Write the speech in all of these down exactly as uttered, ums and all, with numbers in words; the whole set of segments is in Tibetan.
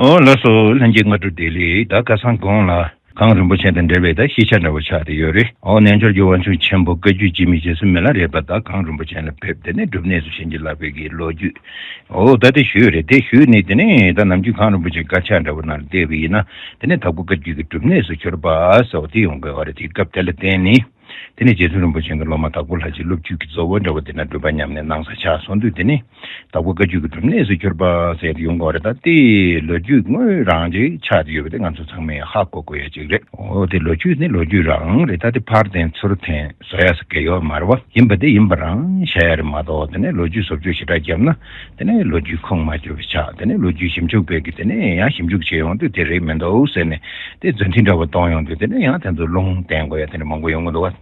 ཨོ་ལགས་སོ། ལྷན་རྒྱས་སྔ་དྲོ་བདེ་ལེགས། ད་ཁ་སང་གོང་ལ་གངས་རིན་པོ་ཆེ་དང་འབྲེལ་བའི་ད་ཤེས་བྱ་འདྲ་བོ་ཆགས་བསྡད་ཡོད་རེད། ཨོ་རྣལ་འབྱོར་གྱི་དབང་ཕྱུག་ཆེན་པོ་བཀའ་བརྒྱུད་འཇིགས་མེད་རྗེ་བཙུན་མི་ལ་རས་པ་ད་གངས་རིན་པོ་ཆེ་ལ་ཕེབས། དེ་ནས་སྒྲུབ་གནས་སུ་བྱིན་གྱིས་བརླབས་པའི་གི་ལོ་རྒྱུས། ཨོ་ད་དེ་ཞུས་རེད། དེ་ཞུས་ནས་དེ་ནས་ད་ནམ་རྒྱུན་གངས་རིན་པོ་ཆེའི་དཀར་ཆག་འདྲ་བོ་ནང་ལ་བལྟས་པ་ཡིན་ན། དེ་ནས་དྭགས་པོ་བཀའ་བརྒྱུད་ཀྱི་སྒྲུབ་གནས་སུ་གྱུར་པ་ཟེར་བ་དེ་ཡོང་གི་ཡོད་རེད། དེ་སྐབས་དེ་ལ་བརྟེན་ནས། དེ་ནས་རྗེ་བཙུན་རིན་པོ་ཆེ་གི་སློབ་མ་དྭགས་པོ་ལྷ་རྗེའི་སློབ་བརྒྱུད་ཀྱི་གཙོ་བོ་འདྲ་བོ་དེ་ན་སྒྲུབ་པ་ཉམས་ནས་གནང་ས་ཆགས་སོང་དུས། དེ་ནས་དྭགས་པོ་བཀའ་བརྒྱུད་ཀྱི་སྒྲུབ་གནས་སུ་གྱུར་པ་ཟེར་ཡོང་གི་ཡོད་རེད། ད་དེའི་ལོ་རྒྱུས་དངོས་རང་ཅིག་ཆགས་ཀྱི་ཡོད་པ་དེ་ང་ཚོ་ཚང་མས་ཧ་གོ་དགོས་ཡ་ཅིག་རེད། འོ་དེ་ལོ་རྒྱུས་ནི་ལོ་རྒྱུས་རང་རེད། ད་དེ་ཕར་འཐེན་ཚུར་འཐེན་བཟོ་ཡ་ཟེར་གྱི་ཡོད་མ་རེད་བ། ཡིན་པ་དེ་ཡིན་པ་རང་བཤད་ཡ་རེད་མ་གཏོགས། དེ་ནས་ལོ་རྒྱུས་བཟོ་བཅོས་ཞེ་དྲག་བརྒྱབ་ན་དེ་ནས་ལོ་རྒྱུས་ཁུངས་མ་འཁྱོལ་བ་ཆགས། དེ་ནས་ལོ་རྒྱུས་ཞིབ་འཇུག་པས་ཀྱི་དེ་ནས་ཡང་ཞིབ་འཇུག་བྱེད་ཡོང་དུས་དེ་རེད་མི་འདུག་ཟེར་ནས་དེ་རྫུན་ཐིག་འདྲ་བོ་གཏོང་ཡོང་དུས། དེ་ནས་ཡང་དེ་ཚོ་ལུང་བསྟན་དགོས་ཡ་དེ་འདྲ་མང་པོ་ཡོང་གི་འདུག་བ།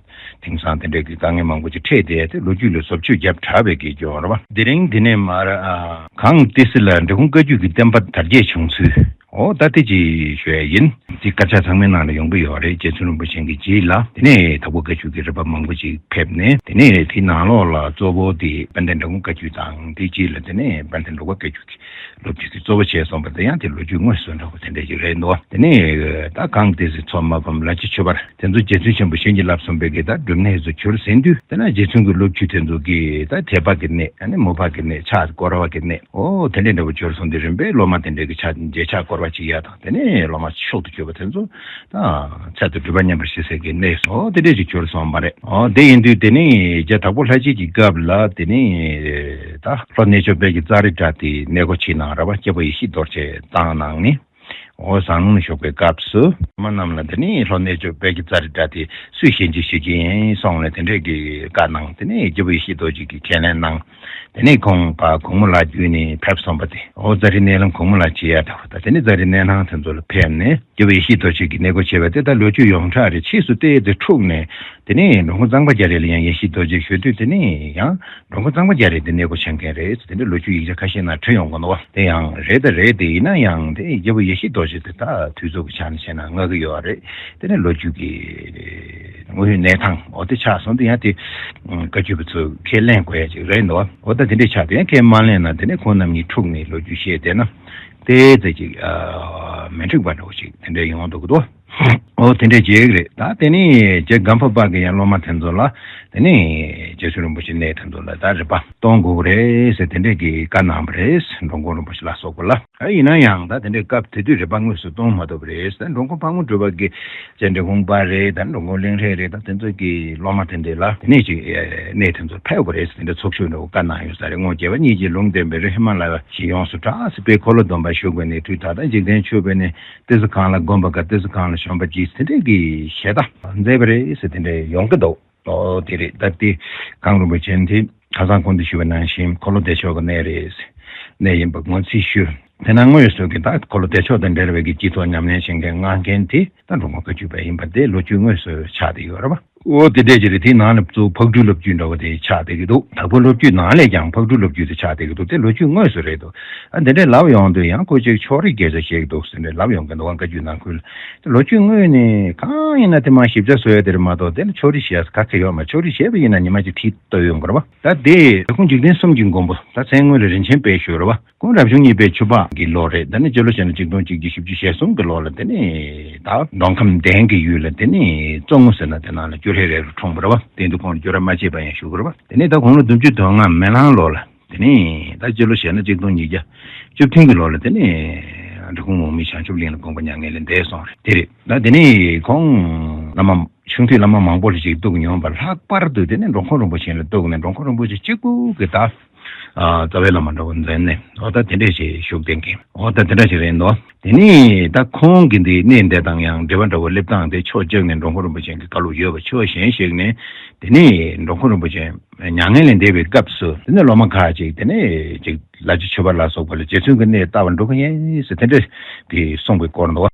དེང་སང་དེ་འདྲའི་གི་དཀའ་ངལ་མང་པོ་ཅིག་འཕྲད་དེ། དེ་ལོ་རྒྱུས་ལ་བཟོ་བཅོས་བརྒྱབ་དྲགས་པའི་གི་སྐྱོན་རེད་བ། དེ་རིང་འདི་ནས་མར་ཨ། གངས་ཏི་སེ་ལ་འབྲི་གུང་བཀའ་བརྒྱུད་ཀྱི་བསྟན་པ་དར་རྒྱས་བྱུང་ཚུལ། འོ་ད་དེ་ཅིག་ཞུ་ཡ་ཡིན། དེ་དཀར་ཆག་ཚང་མའི་ནང་ལ་ཡོང་གི་ཡོད་རེད། རྗེ་བཙུན་རིན་པོ་ཆེ་གི་རྗེས་ལ་དེ་ནས་དྭགས་པོ་བཀའ་བརྒྱུད་ཀྱི་རིམ་པ་མང་པོ་ཅིག་ཕེབས་ནས། དེ་ནས་དེའི་ནང་ལོགས་ལ་གཙོ་བོ་དེ་དཔལ་ལྡན་འབྲི་གུང་བཀའ་བརྒྱུད་དང་། དེའི་རྗེས་ལ་དེ་ནས་དཔལ་ལྡན་འབྲུག་པ་བཀའ་བརྒྱུད་ཀྱི་ལོ་རྒྱུས་ཀྱི་གཙོ་བོ་བྱས་སོང་བ་དེ་ཡང་དེ་ལོ་རྒྱུས་དངོས་སུ་འདྲ་བོ་དེ་འདྲ་ཞིག་རེད་འདུག། དེ་ནས་ད་གངས་ཏི་སེ་མཚོ་མ་ཕམ་ལ་རྗེ་ཆོས་འཕེལ་དེ་ཚོ་རྗེ་བཙུན་ཆེན་པོ་བྱིན་གྱིས་བརླབས་སོང་བའི་གི་ད་སྒྲུབ་གནས་སུ་གྱུར་ཟིན་དུས། དེ་ན་རྗེ་བཙུན་གྱི་སློབ་བརྒྱུད་དེ་ཚོ་གི་ད་དད་པ་གི་གནས། ཨ་ནི་མོས་པ་གི་གནས། ཕྱག་བསྐོར་བ་གི་གནས། ཨོ་དེ་འདྲ་འདྲ་བོ་གྱུར་སོང་དུས། རིམ་པས་སློབ་མ་དེ་འདྲ་གི་ཕྱག་མཇལ་ཕྱག་བསྐོར་བ་བྱེད་ཡ་དང་། དེ་ནས་སློབ་མ་མཆོག་ཏུ་གྱུར་པ་དེ་ཚོ་ད་ཚད་དུ་སྒྲུབ་པ་མཉམ་པར་བཞེས་སའི་གི་གནས་སུ་དེ་འདྲ་ཞིག་གྱུར་སོང་བ་རེད། ཨོ་དེ་ཡིན་དུས་དེ་ནས་རྗེ་དྭགས་པོ་ལྷ་རྗེ་གི་སྐབས་ལ་དེ་ནས་ད་ལྷོ་གནས་མཆོག་དཔལ་གྱི་ཙཱ་རི་ཏྲ་དེ་གནས་སྒོ་ཕྱེ་གནང་ར་བ། སྐྱེས་བུ་ཡེ་ཤེས་རྡོ་རྗེ་བཏང་གནང་ནས། འོ་ཟམ་ལུང་ལ་བཞུགས་པའི་སྐབས་སུ་སློབ་མ་རྣམས་ལ་དེ་ནས་ལྷོ་གནས་མཆོག་དཔལ་གྱི་ཙཱ་རི་ཏྲ་དེ་སུས་ཞལ་མཇལ་ཞུ་རྒྱུ་ཡིན་གསུངས་ནས་དེ་འདྲའི་གི་བཀའ་གནང་། དེ་ནས་སྐྱེས་བུ་ཡེ་ཤེས་རྡོ་རྗེ་གིས་ཁས་ལེན་གནང་། དེ་ནས་ཁོང་ཕར་གུང་མོ་ལ་བརྒྱུད་ནས་ཕེབས་སོང་བ་དེ། འོ་ཙཱ་རི་མནལ་ལམ་གུང་མོ་ལ་བྱེད་ཡ་འདྲ་བོ་དང་། དེ་ནས་ཙཱ་རི་མནལ་ལམ་དེ་ཚོ་ལ་ཕེབས་ནས་སྐྱེས་བུ་ཡེ་ཤེས་རྡོ་རྗེ་གི་གནས་སྒོ་ཕྱེ་བ་དེ་ད་ལོ་རྒྱུས་ཡོངས་གྲགས་རེད། ཕྱིས་སུ་ཏོག་ཙམ་འཁྲུགས་ནས། དེ་ནས་འགྲོ་མགོན་གཙང་པ་རྒྱ་རས་ལ་ཡང་ཡེ་ཤེས་རྡོ་རྗེ་ཞུ་དུས། དེ་ནས་ཡང་འགྲོ་མགོན་གཙང་པ་རྒྱ་རས་དེ་གནས་སྒོ་ཕྱེ་མཁན་རེད་ཟེར་དེ་འདྲ་ལོ་རྒྱུས་ཡིག་ཆ་ཁ་ཤས་ནང་བྲིས་ཡོང་གི་འདུག་བ། དེ་ཡང་རེད་ད་རེད། དེ་ཡིན་ན་ཡང་དེ་སྐྱེས་བུ་ཡེ་ཤེས་རྡོ་རྗེ་དེ་ད་དུས་ཚོད་ཀྱི་ཆ་ནས་བཤད་ན་སྔ་གི་ཡོད་རེད། དེ་ནས་ལོ་རྒྱུས་ཀྱི་དངོས་ཡོད་གནས་སྟངས་འོ་དེ་ཆགས་སོང་དུས། ཡང་དེ་བཀའ་བརྒྱུད་པ་ཚོས་ཁས་ལེན་དགོས་ཡ་ཅིག་རེད་འདུག་བ། འོ་ད་དེ་འདྲ་ཆགས་དུས་ཡང་ཁས་མ་ལེན་ན། དེ་ནས་ཁོང་རྣམ་གཉིས་འཁྲུགས་ནས་ལོ་རྒྱུས་བཤད་བསྡད་ན་ཏོག་ཙམ་ཅིག་མི་འགྲིག་པ་འདྲ་བོ་ཅིག་དེ་འདྲ་ཡོང་འདུག་གི་འདུག། འོ་དེ་འདྲའི་རྗེས་རེད། ད་དེ་ནས་རྗེ་སྒམ་པོ་པ་གི་ཡང་སློབ་མ་དེ་ཚོ་ལ། དེ་ནས་རྗེ་བཙུན་རིན་པོ་ཆེ་གནས་དེ་ཚོ་ལ་ད་རིམ་པ་གཏོང་དགོས་ཀྱི་རེད་ཟེར་དེ་འདྲའི་གི་བཀའ་གནང་བ་རེད། འགྲོ་མགོན་རིན་པོ་ཆེ་ལ་སོགས་པ་ལ། ཨ་ཡིན་ན་ཡང་ད་དེ་འདྲའི་སྐབས་དེ་དུས་རིམ་པ་དངོས་སུ་གཏོང་མ་ཐུབ་པ་རེད། ད་འགྲོ་མགོན་ཕག་མོ་གྲུ་པ་གི་རྗེ་འབྲི་གུང་པ་རེད། ད་འགྲོ་མགོན་གླིང་རས་རེད། ད་དེ་ཚོ་གི་སློབ་མ་དེ་འདྲ་ལ་དེ་ནས་ཅིག་གནས་དེ་ཚོར་ཕེབས་དགོས་རེད་ཟེར་དེ་འདྲ་ཚོགས་ཞུགས་འདྲ་བོ་བཀའ་གནང་ཡོད་ས་རེད། སྔོན་རྒྱལ་བ་གཉིས་ཀྱི་ལུང་བསྟན་པའི་རི་ཧི་མ་ལ་ཡ་ཞིག་ཡོངས་སུ་གྲགས་སྲིད་པའི་འཁོར་ལོ་སྡོམ་པ་བཞུགས་པའི་ནས་དུས་ད་ལྟ་འཇིག་རྟེན་ཆོས་པའི་ནས། ཏི་སེ་གངས་ལ་བསྒོམ་པ་དཀའ། ཏི་སེ་གངས་ལ་བཞོན་པ་གྱིས། དེ་འདྲའི་གི་ཞལ་ཏ་མཛད་པ་རེད་ཟེར་དེ་འདྲ་ཡོང་གི་འདུག། ཨོ་དེ་རེད། ད་དེ་གངས་རིན་པོ་ཆེ་དེ་ཁ་སང་གོང་དུ་ཞུས་པ་ནང་བཞིན་འཁོར་ལོ་བདེ་མཆོག་གི་གནས་རེད། གནས་ཡིན་པ་ངོས་འཛིན་ཞུ། དེ་ན་དངོས་སུ་གི་ད་འཁོར་ལོ་བདེ་མཆོག་དང་འབྲེལ་བའི་གི་སྤྱི་ཚོགས་ཉམས་ལེན་བྱེད་མཁན་མངགས་མཁན་དེ་ད་འགྲོ་མགོན་བཀའ་བརྒྱུད་པ་ཡིན་པ་དེ་ལོ་རྒྱུས་དངོས་སུ་ཆགས་བསྡད་ཡོད་རེད་པ། འོ་དེ་འདྲས་ཅིག་རེད། དེའི་ནང་ནས་གཙོ་བོ་ཕག་གྲུའི་སློབ་བརྒྱུད་འདྲ་བོ་དེ་ཆགས་བསྡད་ཀྱི་འདུག། དྭགས་པོའི་སློབ་བརྒྱུད་ནང་ལས་ཀྱང་ཕག་གྲུའི་སློབ་བརྒྱུད་དེ་ཆགས་བསྡད་ཀྱི་འདུག། དེ་ལོ་རྒྱུས་དངོས་སུ་རེད་འདུག། ཨ་འདི་འདྲས་ལབ་ཡོང་དུས་ཡང་ཁོ་ཅིག་ཕྱོགས་རིས་སྐད་ཆ་བཤད་ཀྱི་འདུག་ཟེར་ནས་ལབ་ཡོང་གི་འདུག། བཀའ་བརྒྱུད་ནང་ཁུལ་ལ། དེ་ལོ་རྒྱུས་དངོས་ནས་གང་ཡིན་ན་དེ་མ་ཞིབ་ཆ་བཟོ་ཡ་དེ་རེད་མ་གཏོགས། དེ་ལ་ཕྱོགས་རིས་བཤད་ས་ག་གེ་ཡོད་མ། ཕྱོགས་རིས་བཤད་པ་ཡིན་ན་ཉི་མ་ཅིག་ཁྲིད་གཏོང་ཡོང་དགོས་རེད་པ། ད་དེ་ཁོང་འཇིག་རྟེན་གསུམ་གྱི་མགོན་པོ། ད་མཚན་སྔོན་ལ་རིན་ཆེན་དཔལ་ཞུ་རེད་པ། ཁོང་རབ་བྱུང་གཉིས་པའི་ཆུ་ཕག་གི་ལོ་རེད། ད་ནི་སྤྱི་ལོ་བྱས་ན་ཆིག་སྟོང་གཅིག་བརྒྱ་བཞི་བཅུ་ཞེ་གསུམ་གི་ལོ་ལ་དེ་ནས་ད་མདོ་ཁམས་གདན་གྱི་ཡུལ་ལ་དེ་ནས་གཙོ་ངོ་ཟེར་ན་དེ་ནང་ལ་སྐྱུ་ར་རེ་རུ་འཁྲུངས་པ་རེད་པ། དེ་དུས་ཁོང་ལ་སྐྱུ་ར་མ་བྱས་པ་ཡང་ཞུ་དགོས་རེད་པ། དེ་ནས་ད་དགུང་ལོ་བདུན་ཅུ་དོན་ལྔ་མེ་གླང་ལོ་ལ། དེ་ནས་ད་སྤྱི་ལོ་བྱས་ན་ཆིག་སྟོང་ཉིས་བརྒྱ་བཅུ་བདུན་གི་ལོ་ལ་དེ་ནས་འབྲི་གུང་འོག་མིན་བྱང་ཆུབ་གླིང་ལ་དགོངས་པ་མྱ་ངན་ལས་འདས་སོང་རེད། དེ་རེད། ད་དེ་ནས་ཁོང་བླ་མ་ཆུང་དུས་བླ་མ་མང་པོ་ལ་ཅིག་གཏུགས་མྱོང་བ། ལྷག་པར་དུ་དེ་ནས་འགྲོ་མགོན་རིན་པོ་ཆེ་ལ་གཏུགས་ནས། འགྲོ་མགོན་རིན་པོ་ཆེ་གཅིག་པུ་གི་ད་ཨ་རྩ་བའི་བླ་མ་འདྲ་བོ་མཛད་ནས། འོ་ད་དེ་འདྲས་ཞིག་བཞུགས་བསྡད་མཁན། འོ་ད་དེ་འདྲ་ཞིག་རེད་འདུག། དེ་ནས་ད་ཁོང་གི་འདི་གནས་འདི་དང་ཡང་འབྲེལ་བ་འདྲ་བོ་སླེབས་སྟངས་དེ་ཕྱོགས་གཅིག་ནས་འགྲོ་མགོན་རིན་པོ་ཆེ་གི་བཀའ་སློབ་ཡོད་པ། ཕྱོགས་གཞན་ཞིག་ནས་དེ་ནས་འགྲོ་མགོན་རིན་པོ་ཆེ་མྱ་ངན་ལས་འདས་པའི་སྐབས་སུ་དེ་ནས་སློབ་མ་ཁག་ཅིག་དེ་ནས་ཅིག་ལ་རྗེ་ཆོས་འཕེལ་ལ་སོགས་པ་ལ་རྗེ་བཙུན་གྱི་གནས་བལྟ་བར་འགྲོ་གི་ཡིན་ཟེར་དེ་འདྲ་དེ་གསུངས་པའི་སྐོར་འདུག།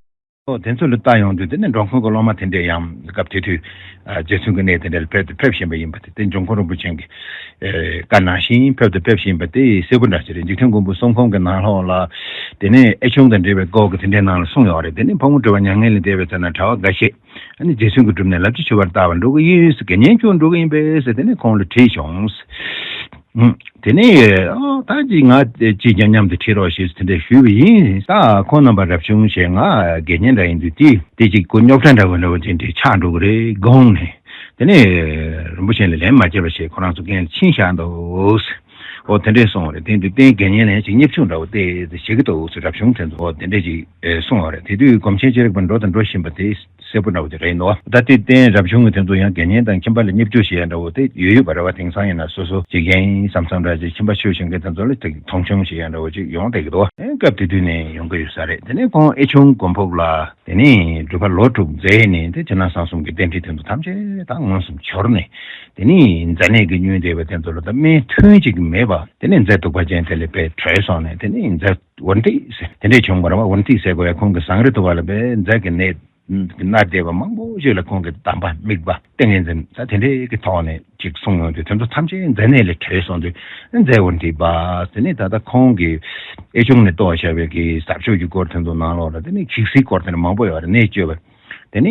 ཨོ་དེ་ཚོ་ལ་བལྟ་ཡོང་དུས་དེ་ནས་འགྲོ་མགོན་གྱི་སློབ་མ་དེ་འདྲས་ཡང་སྐབས་དེ་དུས་ཨ་རྗེ་བཙུན་གྱི་གནས་དེ་འདྲ་ལ་ཕེབས་དང་ཕེབས་བཞིན་པ་ཡིན་པ་དེ། དེ་འགྲོ་མགོན་རིན་པོ་ཆེ་གི་ཨེ་བཀའ་ནང་བཞིན་ཕེབས་དང་ཕེབས་བཞིན་པ་དེ་གསལ་པོ་འདྲ་ཞིག་རེད། འཇིག་རྟེན་མགོན་པོ་གསུམ་འཁོར་གྱི་ནང་ལོགས་ལ་དེ་ནས་ཨེ་ཆུང་དང་འབྲེལ་བའི་སྐོར་གྱི་དེ་འདྲའི་ནང་ལ་གསུངས་ཡོད་རེད། དེ་ནས་ཕག་མོ་གྲུ་པ་མྱ་ངན་ལས་འདས་པའི་ཚེ་ན་གྲྭ་པ་འགའ་ཤས་ཨ་ནི་རྗེ་བཙུན་གྱི་སྒྲུབ་གནས་ལ་རྗེ་ཆོས་འཕེལ་བལྟ་བར་འགྲོ་གི་ཡིན་ཟེར། དགེ་བསྙེན་ཁྱོད་འགྲོ་གི་ཡིན་པས་ཟེར་དེ་ནས་ཁོང་ལ་དྲིས་བྱུང་། ཨུམ། དེ་ནས་ཨོ་ད་ཅིག་ང་ཅིག་ཀྱང་མཉམ་དུ་ཁྲིད་རོགས་ཞེས་དེ་འདྲ་ཞུས་པ་ཡིན། ད་ཁོང་རྣམ་པ་རབ་བྱུང་ཞེས་ང་དགེ་བསྙེན་འདྲ་ཡིན་དུས་དེ་དེ་ཅིག་ཁོ་རྙོག་དྲ་འདྲ་བོ་འདྲ་བོ་དེ་འདྲ་ཆགས་འགྲོ་གི་རེད་དགོངས་ནས། དེ་ནས་རིན་པོ་ཆེ་ལ་ལན་མ་བརྒྱབ་པ་ཞེས་ཁོ་རང་ཚོ་འགན་ཕྱིན་བཞག་འདུག། ཨོ་དེ་འདྲས་སོང་བ་རེད། དེ་འདུག་བསྟན་དགེ་བསྙེན་ལན་ཅིག་བརྙས་བཅོས་འདྲ་བོ་དེ་བྱེད་ཀྱི་འདུག་ཟེར། རབ་བྱུང་དེ་ཚོ་ཨོ་དེ་འདྲས་ཅིག་ཨེ་གསུངས་པ་རེད། དེ་དུས་སྒོམ་ཆེན་ཅི་རིགས་པ་འགྲོ་དང་འགྲོ་བཞིན་པ་དེ་གསལ་པོ་འདྲ་བོ་དེ་རེད་འདུག། ད་དེ་བསྟན་རབ་བྱུང་གི་དེ་ཚོ་ཡང་དགེ་བསྙེན་དང་ཁྱིམ་པ་ལ་བརྙས་བཅོས་བྱེད་ཡ་འདྲ་བོ་དེ་ཡོད་ཡོད་པ་རེད་བ། དེང་སང་ཡིན་ན་སོ་སོ་བྱེད་མཁན་ཡིན་བསམ་བསམ་འདྲ་ཅིག་ཁྱིམ་པ་ཆོས་བྱེད་མཁན་དེ་ཚོ་ལ་དེ་མཐོང་ཆུང་བྱེད་ཡ་འདྲ་བོ་ཅིག་ཡོང་བསྡད་ཀྱི་འདུག། ཨེ་སྐབས་དེ་དུས་ནས་ཡོང་གི་ཡོད་ས་རེད། དེ་ནས་ཁོང་ཨེ་ཆུང་སྒོམ་ཕུག་ལ། དེ་ནས་སྒྲུབ་པ་ལོ་དྲུག་མཛད་ནས་དེ་ཕྱི་ནང་གསང་གསུམ་གྱི་རྟེན་འབྲེལ་དེ་ཚོ་ཐམས་ཅད་ད་མངོན་སུམ་གྱུར་ནས། དེ་ནས་མཛའ་གནས་ཀྱི་སྙུན་བསྡད་པ་དེ་ཚོ་ལ་ད་སྨན་ཐུན་གཅིག་མེད་པ། དེ་ནས་མཛའ་གདུག་པ་ཅན་དེ་ལས་དཔེ་གྲོལ་སོང་ནས་དེ་ནས་མཛའ་བོར་འདྲིས་ཟེར་དེ་འདྲས་བྱུང་བ་རེད་བ། བོར་འདྲིས་ཟེར་དགོས་ཡ་ཁོང་གི་ཟངས་རི་ཐོག་པ་ལ་དཔེ་མཛའ་གི་ནད་ཀྱིས་མནར་བསྡད་པ་མང་པོ་ཞིག་ལ་ཁོང་གི་གདམས་པ་དམིགས་པ་ཏིང་ངེ་འཛིན་ད་དེ་འདྲས་ཀྱི་ཐོག་ནས། ཅིག་གསུངས་ཡོང་དུས་དེ་ཚོ་ཐམས་ཅད་མཛའ་གནས་ལས་གྲོལ་སོང་དུས་མཛའ་བོར་འདྲིས་པ། དེ་ནས་ད་ལྟ་ཁོང་གིས་ཨེ་ཆུང་ནས་རྟོགས་བྱ་བའི་གི་ཟབ་ཆོས་ཀྱི་སྐོར་དེ་ཚོ་ནང་ལོགས་ལ་དེ་ནས་ཁྱི་གཟིག་སྐོར་དེ་འདྲ་མང་པོ་ཡོད་རེད། གནས་བཅོས་པ་དེ་ནས་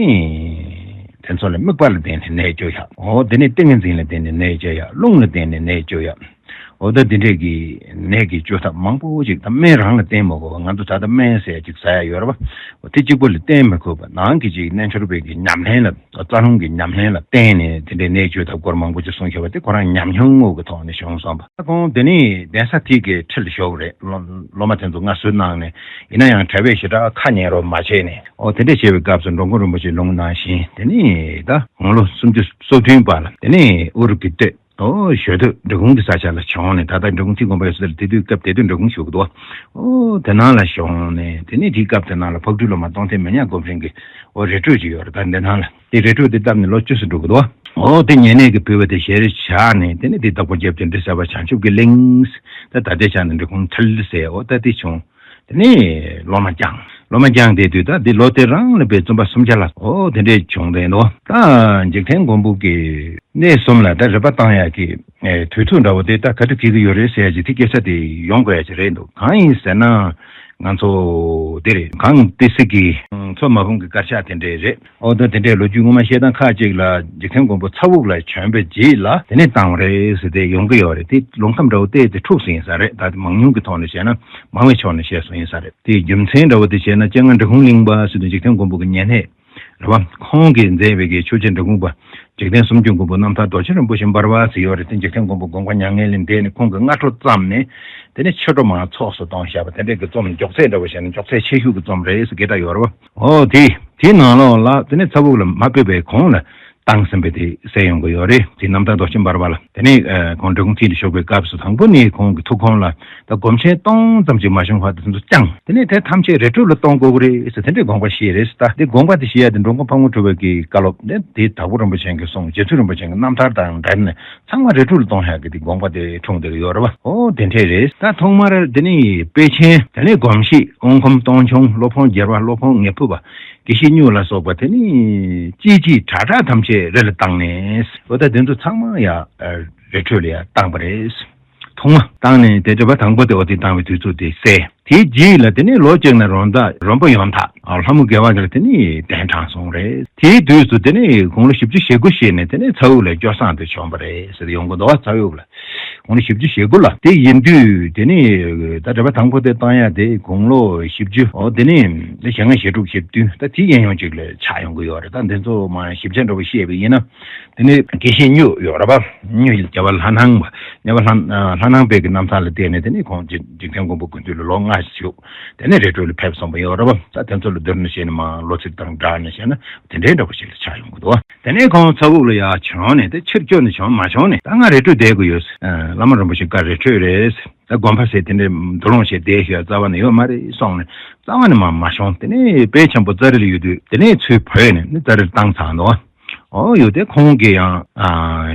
དེ་ཚོ་ལ་དམིགས་པ་ལ་བརྟེན་ནས་གནས་བཅོས་ཡ། འོ་དེ་ནས་ཏིང་ངེ་འཛིན་ལ་བརྟེན་ནས་གནས་བཅོས་ཡ། རླུང་ལ་བརྟེན་ནས་གནས་བཅོས་ཡ། འོ་ད་དེ་འདྲས་ཀྱི་ནད་ཀྱི་བཅོས་ཐབས་མང་པོ་ཞིག་ད་སྨན་རང་ལ་བརྟེན་མ་དགོས་པ། ང་ཚོ་ད་ལྟ་སྨན་ཟེར་ཅིག་ཟ་ཡ་ཡོད་རེད་པ། འོ་དེ་གཅིག་པོ་ལ་བརྟེན་མི་དགོས་པ། ནང་གི་ཅིག་རྣལ་འབྱོར་པའི་གི་ཉམས་ལེན་ལ། རྩ་རླུང་གི་ཉམས་ལེན་ལ་བརྟེན་ནས་དེ་འདྲའི་ནད་བཅོས་ཐབས་སྐོར་མང་པོ་ཅིག་གསུངས་བཞག་པ་དེ་ཁོ་རང་ཉམས་མྱོང་དངོས་ཀྱི་ཐོག་ནས་བྱུང་སོང་བ། ཁོང་དེ་ནས་གདན་ས་དེ་གའི་ཁྲི་ལ་བཞུགས་རེད། སློབ་སློབ་མ་དེ་ཚོ་མངའ་གསོལ་གནང་ནས་ཡིན་ན་ཡང་གྲྭ་པའི་ཞེ་དྲག་ཁ་ཉན་རོགས་མ་བྱས་ནས། འོ་དེ་འདྲ་བྱས་པའི་སྐབས་སུ་འགྲོ་མགོན་རིན་པོ་ཆེ་ལུང་ནང་བཞིན་དེ་ནས་ད་དགུང་ལོ་སུམ་ཅུ་སོ་བདུན་པ་ལ་དེ་ནས་ཨུ་རུ་གི་སྟོད། ཨོ་ཞོལ་སྟོད་འབྲི་གུང་གི་ས་ཆ་ལ་བྱོན་ནས། ད་ལྟ་འབྲི་གུང་ཐིག་དགོན་པ་ཡོད་ས་དེ་དུས་སྐབས་དེ་དུས་འབྲི་གུང་ཞུ་གི་འདུག། ཨོ་དེ་ནང་ལ་བྱོན་ནས་དེ་ནས་དེའི་སྐབས་དེ་ནང་ལ་ཕག་གྲུའི་སློབ་མ་སྟོང་ཐུན་མི་ཉག་སྒོམ་ཆེན་གྱི་ཨོ་རི་ཁྲོད་ཅིག་ཡོད་རེད། ད་འདི་ནང་ལ་དེ་རི་ཁྲོད་དེ་བཏབ་ནས་ལོ་བཅུ་ཙམ་འགྲོ་གི་འདུག། ཨོ་དེ་ཉེ་གནས་ཀྱི་ཕུལ་བ་དེ་ཞལ་བཞག་ནས་དེ་ནས་དེ་བདག་པོ་རྒྱབ་ཀྱི་འདི་ཟེར་བ་བྱང་ཆུབ་ཀྱི་གླིང་། ད་ད་ལྟའི་ཆ་ནས་འབྲི་གུང་ཐལ་ཟེར། ཨོ་ད་དེ་བྱུང་། དེ་ནས་སློབ་མ་བསྐྱངས། སློབ་མ་བསྐྱངས་དེ་དུས་ད་འདི་ལོ་དེ་རང་ལ་དཔེ་བཙུན་པ་སུམ་བརྒྱ་ལྷག་ཨོ་དེ་འདྲས་བྱུང་རེད་འདུག། ད་འཇིག་རྟེན་མགོན་པོ་གི་གནས་གསུམ་ལ་ད་རེ་བ་བཏང་ཡག་གི་ཨེ་དུས་ཚོད་འདྲ་བོ་དེ་ད་ག་དུས་འཁེལ་གི་ཡོད་རེད་ཟེར་ཡག་ཅིག་དེ་སྐད་ཆ་དེ་ཡོང་དགོས་ཡག་ཅིག་རེད་འདུག། གང་ཡིན་ཟེར་ན་ང་ཚོ་དེ་རེད། གངས་ཏི་སེ་གི་མཚོ་མ་ཕམ་གྱི་དཀར་ཆག་དེ་འདྲས་རེད། ཨོ་ད་དེ་འདྲའི་ལོ་རྒྱུས་སྔོན་མ་བཤད་སྟངས་ཁག་ཅིག་ལ་འཇིག་རྟེན་མགོན་པོ་ཚ་འུག་ལ་བྱོན་པའི་རྗེས་ལ་དེ་ནས་བཏང་བ་རེད་ཟེར་ཏེ་ཡོང་གི་ཡོད་རེད། དེ་ལུང་ཁམས་འདྲ་བོ་བལྟས་ཏེ་འཁྲུགས་སུ་ཡིན་ས་རེད། ད་དེ་མང་ཉུང་གི་ཐོག་ནས་བཤད་ན་མང་བའི་ཕྱོགས་ནས་བཤད་སུ་ཡིན་ས་རེད། དེའི་རྒྱུ་མཚན་འདྲ་བོ་དེ་བཤད་ན་སྤྱན་སྔ་འབྲི་གུང་གླིང་པ་ཟེར་དུས་འཇིག་རྟེན་མགོན་པོ་གི་ཉེ་གནས་རེད་བ། ཁོང་གིས་མཛད་པའི་གི་ཆོས་རྒྱལ་འབྲི་གུང་པ་འཇིག་རྟེན་སུམ་ཅུ་མགོན་པོ་རྣམ་ཐར་རྡོ་རྗེ་རིན་པོ་ཆེ་འབར་བ་ཟེར་ཡོད་རེད། དེ་འཇིག་རྟེན་མགོན་པོ་དགོངས་པ་མྱ་ངན་ལས་འདས་ནས་ཁོང་གི་སྔ་དྲོ་བརྩམས་ནས་དེ་ནས་ཕྱི་དྲོ་མར་ཚོགས་སུ་གཏོང་བཞག་པ་དེ་འདྲའི་གི་རྩོམ་མགྱོགས་ཚད་འདྲ་བོ་བཤད་ན་མགྱོགས་ཚད་ཆེ་ཤོས་ཀྱི་རྩོམ་རེད་ཟེར་སྐད་གྲགས་ཡོད་རེད་བ། ཨོ་དེ་དེའི་ནང་ལོགས་ལ་དེ་ནས་ཚ་འུག་ལ་མ་ཕེབས་པའི་གོང་ལ་བཏང་ཟིན་པའི་དེ་གསལ་ཡོང་གི་ཡོད་རེད། དེ་རྣམ་ཐར་རྡོ་རྗེ་འབར་བ་ལ། དེ་ནས་ཁོང་འབྲི་གུང་ཐིག་ལ་བཞུགས་པའི་སྐབས་སུ་དང་པོ་ནས་ཁོང་གི་ཐུགས་དགོངས་ལ་ད་སྒོམ་ཆེན་སྟོང་ཙམ་ཅིག་མ་བྱུང་བར་དུ་དེ་ཚོ་བསྐྱངས། དེ་ནས་དེ་ཐམས་ཅད་རི་ཁྲོད་ལ་གཏོང་དགོས་ཀྱི་རེད་ཟེར་དེ་འདྲའི་དགོངས་པ་བཞེས་རེད་ཟེར། ད་དེ་དགོངས་པ་དེ་བཞེས་ཡ་དེ་འགྲོ་མགོན་ཕག་མོ་གྲུ་པ་གི་བཀའ་སློབ་ནས་དེ་དྭགས་པོ་རིན་པོ་ཆེ་གི་གསུང་རྗེ་བཙུན་རིན་པོ་ཆེ་གི་རྣམ་ཐར་དང་འབྲེལ་ནས་ཚང་མ་རི་ཁྲོད་ལ་གཏོང་ཡག་གི་དེ་དགོངས་པ་དེ་འཁྲུངས་བསྡད་ཀྱི་ཡོད་རེད་བ། ཨོ་དེ་འདྲས་རེད། ད་ཐོག་མར་དེ་ནས་དཔེ་ཆེན་དེ་ནས་སྒོམ་གཞི་དབོན་ཁམས་སྟོང་ཆུང་སློབ་དཔོན་རྒྱལ་བ་སློབ་དཔོན་ངེས་ཕུ་པ་དགེ་བཤེས་སྨྱུག་ལ་སོགས་པ་དེ་ནས་ཅི་ཅི་དྲག་དྲག་ཐམས་ཅད་རི་ལ་བཏང་ནས། ཨོ་ད་དེ་ཚོ་ཚང་མ་ཡ་རི་ཁྲོད་ལ་ཡ་བཏང་པ་རེད། ཐོག་མ་བཏང་ནས་དེ་འདྲ་བ་དང་པོ་དེ་འོ་དེ་བཏང་བའི་དུས་ཚོད་དེ་གསལ། དེའི་རྗེས་ལ་དེ་ནས་ལོ་གཅིག་ནས་རོང་ད་རོང་པོ་ཡོན་བདག་ལྷ་མོ་དགེ་བ་གིས་དེ་ནས་གདན་དྲངས་སོང་རེད། དེའི་དུས་སུ་དེ་ནས་དགུང་ལོ་བཞི་བཅུ་ཞེ་དགུ་བཞེས་ནས་དེ་ནས་ཚ་འུག་ལ་སྐྱོ་བསང་དུ་བྱོན་པ་རེད་ཟེར་ཡོང་གི་འདུག་བ། ཚ་འུག་ལ་དགུང་ལོ་བཞི་བཅུ་ཞེ་དགུ་ལ་དེ་ཡིན་དུས་དེ་ནས་ད་འདྲ་བ་དང་པོ་དེ་བཏང་ཡ་དེ་དགུང་ལོ་བཞི་བཅུ་འོ་དེ་ནས་དེ་ཞེ་ལྔ་ཞེ་དྲུག་ཞེ་བདུན་ད་དེའི་གཡས་གཡོན་ཅིག་ལ་ཆགས་ཡོང་གི་ཡོད་རེད། ད་འདི་ཚོ་མ་ཞིབ་ཆ་འདྲ་བོ་བཤད་པ་ཡིན་ན། དེ་ནས་དགེ་བཤེས་སྨྱུག་ཡོད་རེད་པ། སྨྱུག་རྒྱལ་བ་ལྷ་སྣང་བ། རྒྱལ་བ་ལྷ་ལྷ་སྣང་བའི་གི་རྣམ་ཐར་ལ་བལྟས་ནས་དེ་ནས་ཁོང་འཇིག་འཇིག་རྟེན་མགོན་པོ་དགུན་དུས་ལ་ལོ་ལྔ་བཞུགས། དེ་ནས་རི་ཁྲོད་ལ་ཕེབས་སོང་བ་ཡོད་རེད་པ། ད་དེ་ཚོ་ལ་བསྡུར་ནས་བཤད་ན་མ་ལོ་ཚིགས་དང་སྦྲགས་ནས་བཤད་ན་དེ་འདྲའི་འདྲ་པོ་ཞིག་ལ་ཆགས་ཡོང་གི་འདུག། དེ་ནས་ཁོང་ཚ་འུག་ལ་ཡར་བྱོན་ནས་དེ་ཕྱིར་བསྐྱོད་ནས་བྱོན་མ་བྱོན་ནས་ད་ང་རི་ཁྲོད་བསྡད་དགོས་ཡོད། བླ་མ་རིན་པོ་ཆེ་བཀའ་རི་ཁྲོད་རེད། ད་དགོན་པ་ཟེར་དེ་འདྲའི་འདུ་ལོང་བྱས་བསྡད་ཤོག་རྩ་བ་ནས་ཡོད་མ་རེད་གསུངས་ནས་རྩ་བ་ནས་མ་མ་བྱོན། དེ་ནས་དཔལ་ཆེན་པོ་ཙཱ་རི་ལ་ཡོད་དུས་དེ་ནས་ཚུར་བོད་ནས་ནི་ཙཱ་རི་ལ་བཏང་ཚར་འདུག། ཨོ་ཡོད་དེ་ཁོང་གིས་ཡང་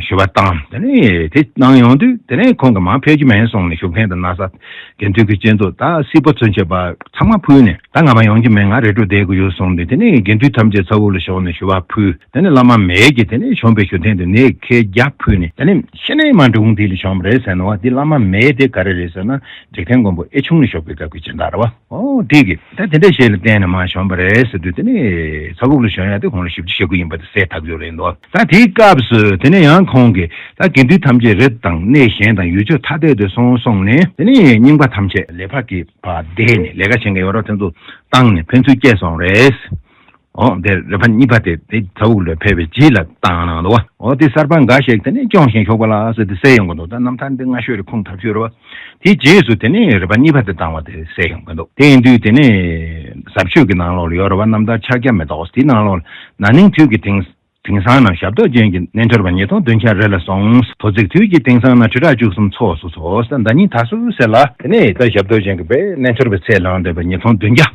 ཞུ་བ་བཏང་། དེ་ནས་དེ་གནང་ཡོང་དུས་དེ་ནས་ཁོང་གིས་མ་ཕེབས་ཀྱི་མེད་གསུངས་ནས་བཞུགས་མཁན་དང་ན་བཟའ་དགེ་འདུན་གྱི་སྤྱི་ཚོགས་ད་སྲིད་པ་ཚུན་ཆད་པ་ཚང་མ་ཕུལ་ནས་ད་ང་མ་ཡོང་གི་མེད། ང་རི་ཁྲོད་བསྡད་དགོས་ཡོད་གསུངས་ཏེ་དེ་ནས་དགེ་འདུན་ཐམས་ཅད་ཚ་འུག་ལ་ཞོགས་ནས་ཞུ་བ་ཕུལ། དེ་ནས་བླ་མ་མེས་ཀྱིས་དེ་ནས་བྱོན་པའི་ཞུ་རྟེན་དུ་ནས་ཁལ་བརྒྱ་ཕུལ་ནས་དེ་ནས་ཤི་ནས་མ་འབྲི་གུང་ཐིག་ལ་བྱོན་པ་རེད་ཟེར་ནོ། དེ་བླ་མ་མེས་དེ་ག་རེ་རེད་ཟེར་ན་འཇིག་རྟེན་མགོན་པོ་ཨེ་ཆུང་ལ་བཞུགས་པའི་སྐབས་ཀྱི་སྦྱིན་བདག་རེད་བ། ཨོ་དེ་གི་ད་དེ་འདྲ་ཞིག་ལ་བརྟེན་ནས་མ་བྱོན་པ་རེད་ཟེར་དུས་དེ་ནས་ཚ་འུག་ལ་བྱོན་ཡ་དེ་ཁོང་ལ་བཞི་བཅུ་ཞེ་དགུ་ཡིན་པ་དེ་གསལ་ཐག་ཆོད་ རེད་འདུག་ད་དེའི་སྐབས་སུ་དེ་ནས་ཡང་ཁོང་གིས་ད་དགེ་འདུན་ཐམས་ཅད་རི་དང་གནས་གཞན་དང་ཡུལ་ཕྱོགས་ཐ་དད་དུ་སོང་སོང་ནས་དེ་ནས་རྙིང་པ་ཐམས་ཅད་ལས་ཕར་གྱི་ཕར་བསྡད་ནས་ལས་ཀ་བྱེད་མཁན་ཡོད་རོགས་དེ་ཚོ་བཏང་ནས་ཕན་ཚུན་སྐྱེས་སོང་རེད། འོ་དེ་རི་པ་གཉིས་པ་དེ་དེ་ཚ་འུག་ལ་ཕེབས་པའི་རྗེས་ལ་བཏང་གནང་འདུག་བ། འོ་དེ་གསར་པ་འགའ་ཞིག་དེ་ནས་སྐྱོང་ཞིང་ཞོགས་པ་ལ་ཟེར་དེ་གསལ་ཡོང་གི་འདུག་ད་རྣམ་ཐར་འདི་སྔ་ཤོས་རེད། ཁུངས་ཐག་ཆོད་རེད་བ། དེའི་རྗེས་སུ་དེ་ནས་རི་པ་གཉིས་པ་དེ་བཏང་བ་དེ་གསལ་ཡོང་གི་འདུག་དེ་ཡིན་དུས་དེ་ནས་ཟབ་ཆོས་ཀྱི་ནང་ལོགས་ལ་ཡོད་རེད་བ། རྣམ་ཐར་ཕྱག་རྒྱ་མེ་ཏོག་དེའི་ནང་ལོགས་ལ་ན་ནིང་དུས་ཀྱི་དེང་དེང་སང་ན་ཞབས་ཏོག་ཅན་གྱི་རྣལ་འབྱོར་པ་ཉིས་སྟོང་བདུན་བརྒྱ་རི་ལ་སོང་། ཐོ་ཚིགས་དུས་ཀྱི་དེང་སང་ན་ཁྲི་ཕྲག་བཅུ་གསུམ་ཚོགས་སུ་འཚོགས། ཟླ་ཉིན་ད་སུ་ཟེར་ལ་དེ་ནས་ད་ཞབས་ཏོག་ཅན་གྱི་དཔེ་རྣལ་འབྱོར་པའི་ཚད་ལངས་བསྡད་པ་ཉིས་སྟོང་བདུན་བརྒྱ་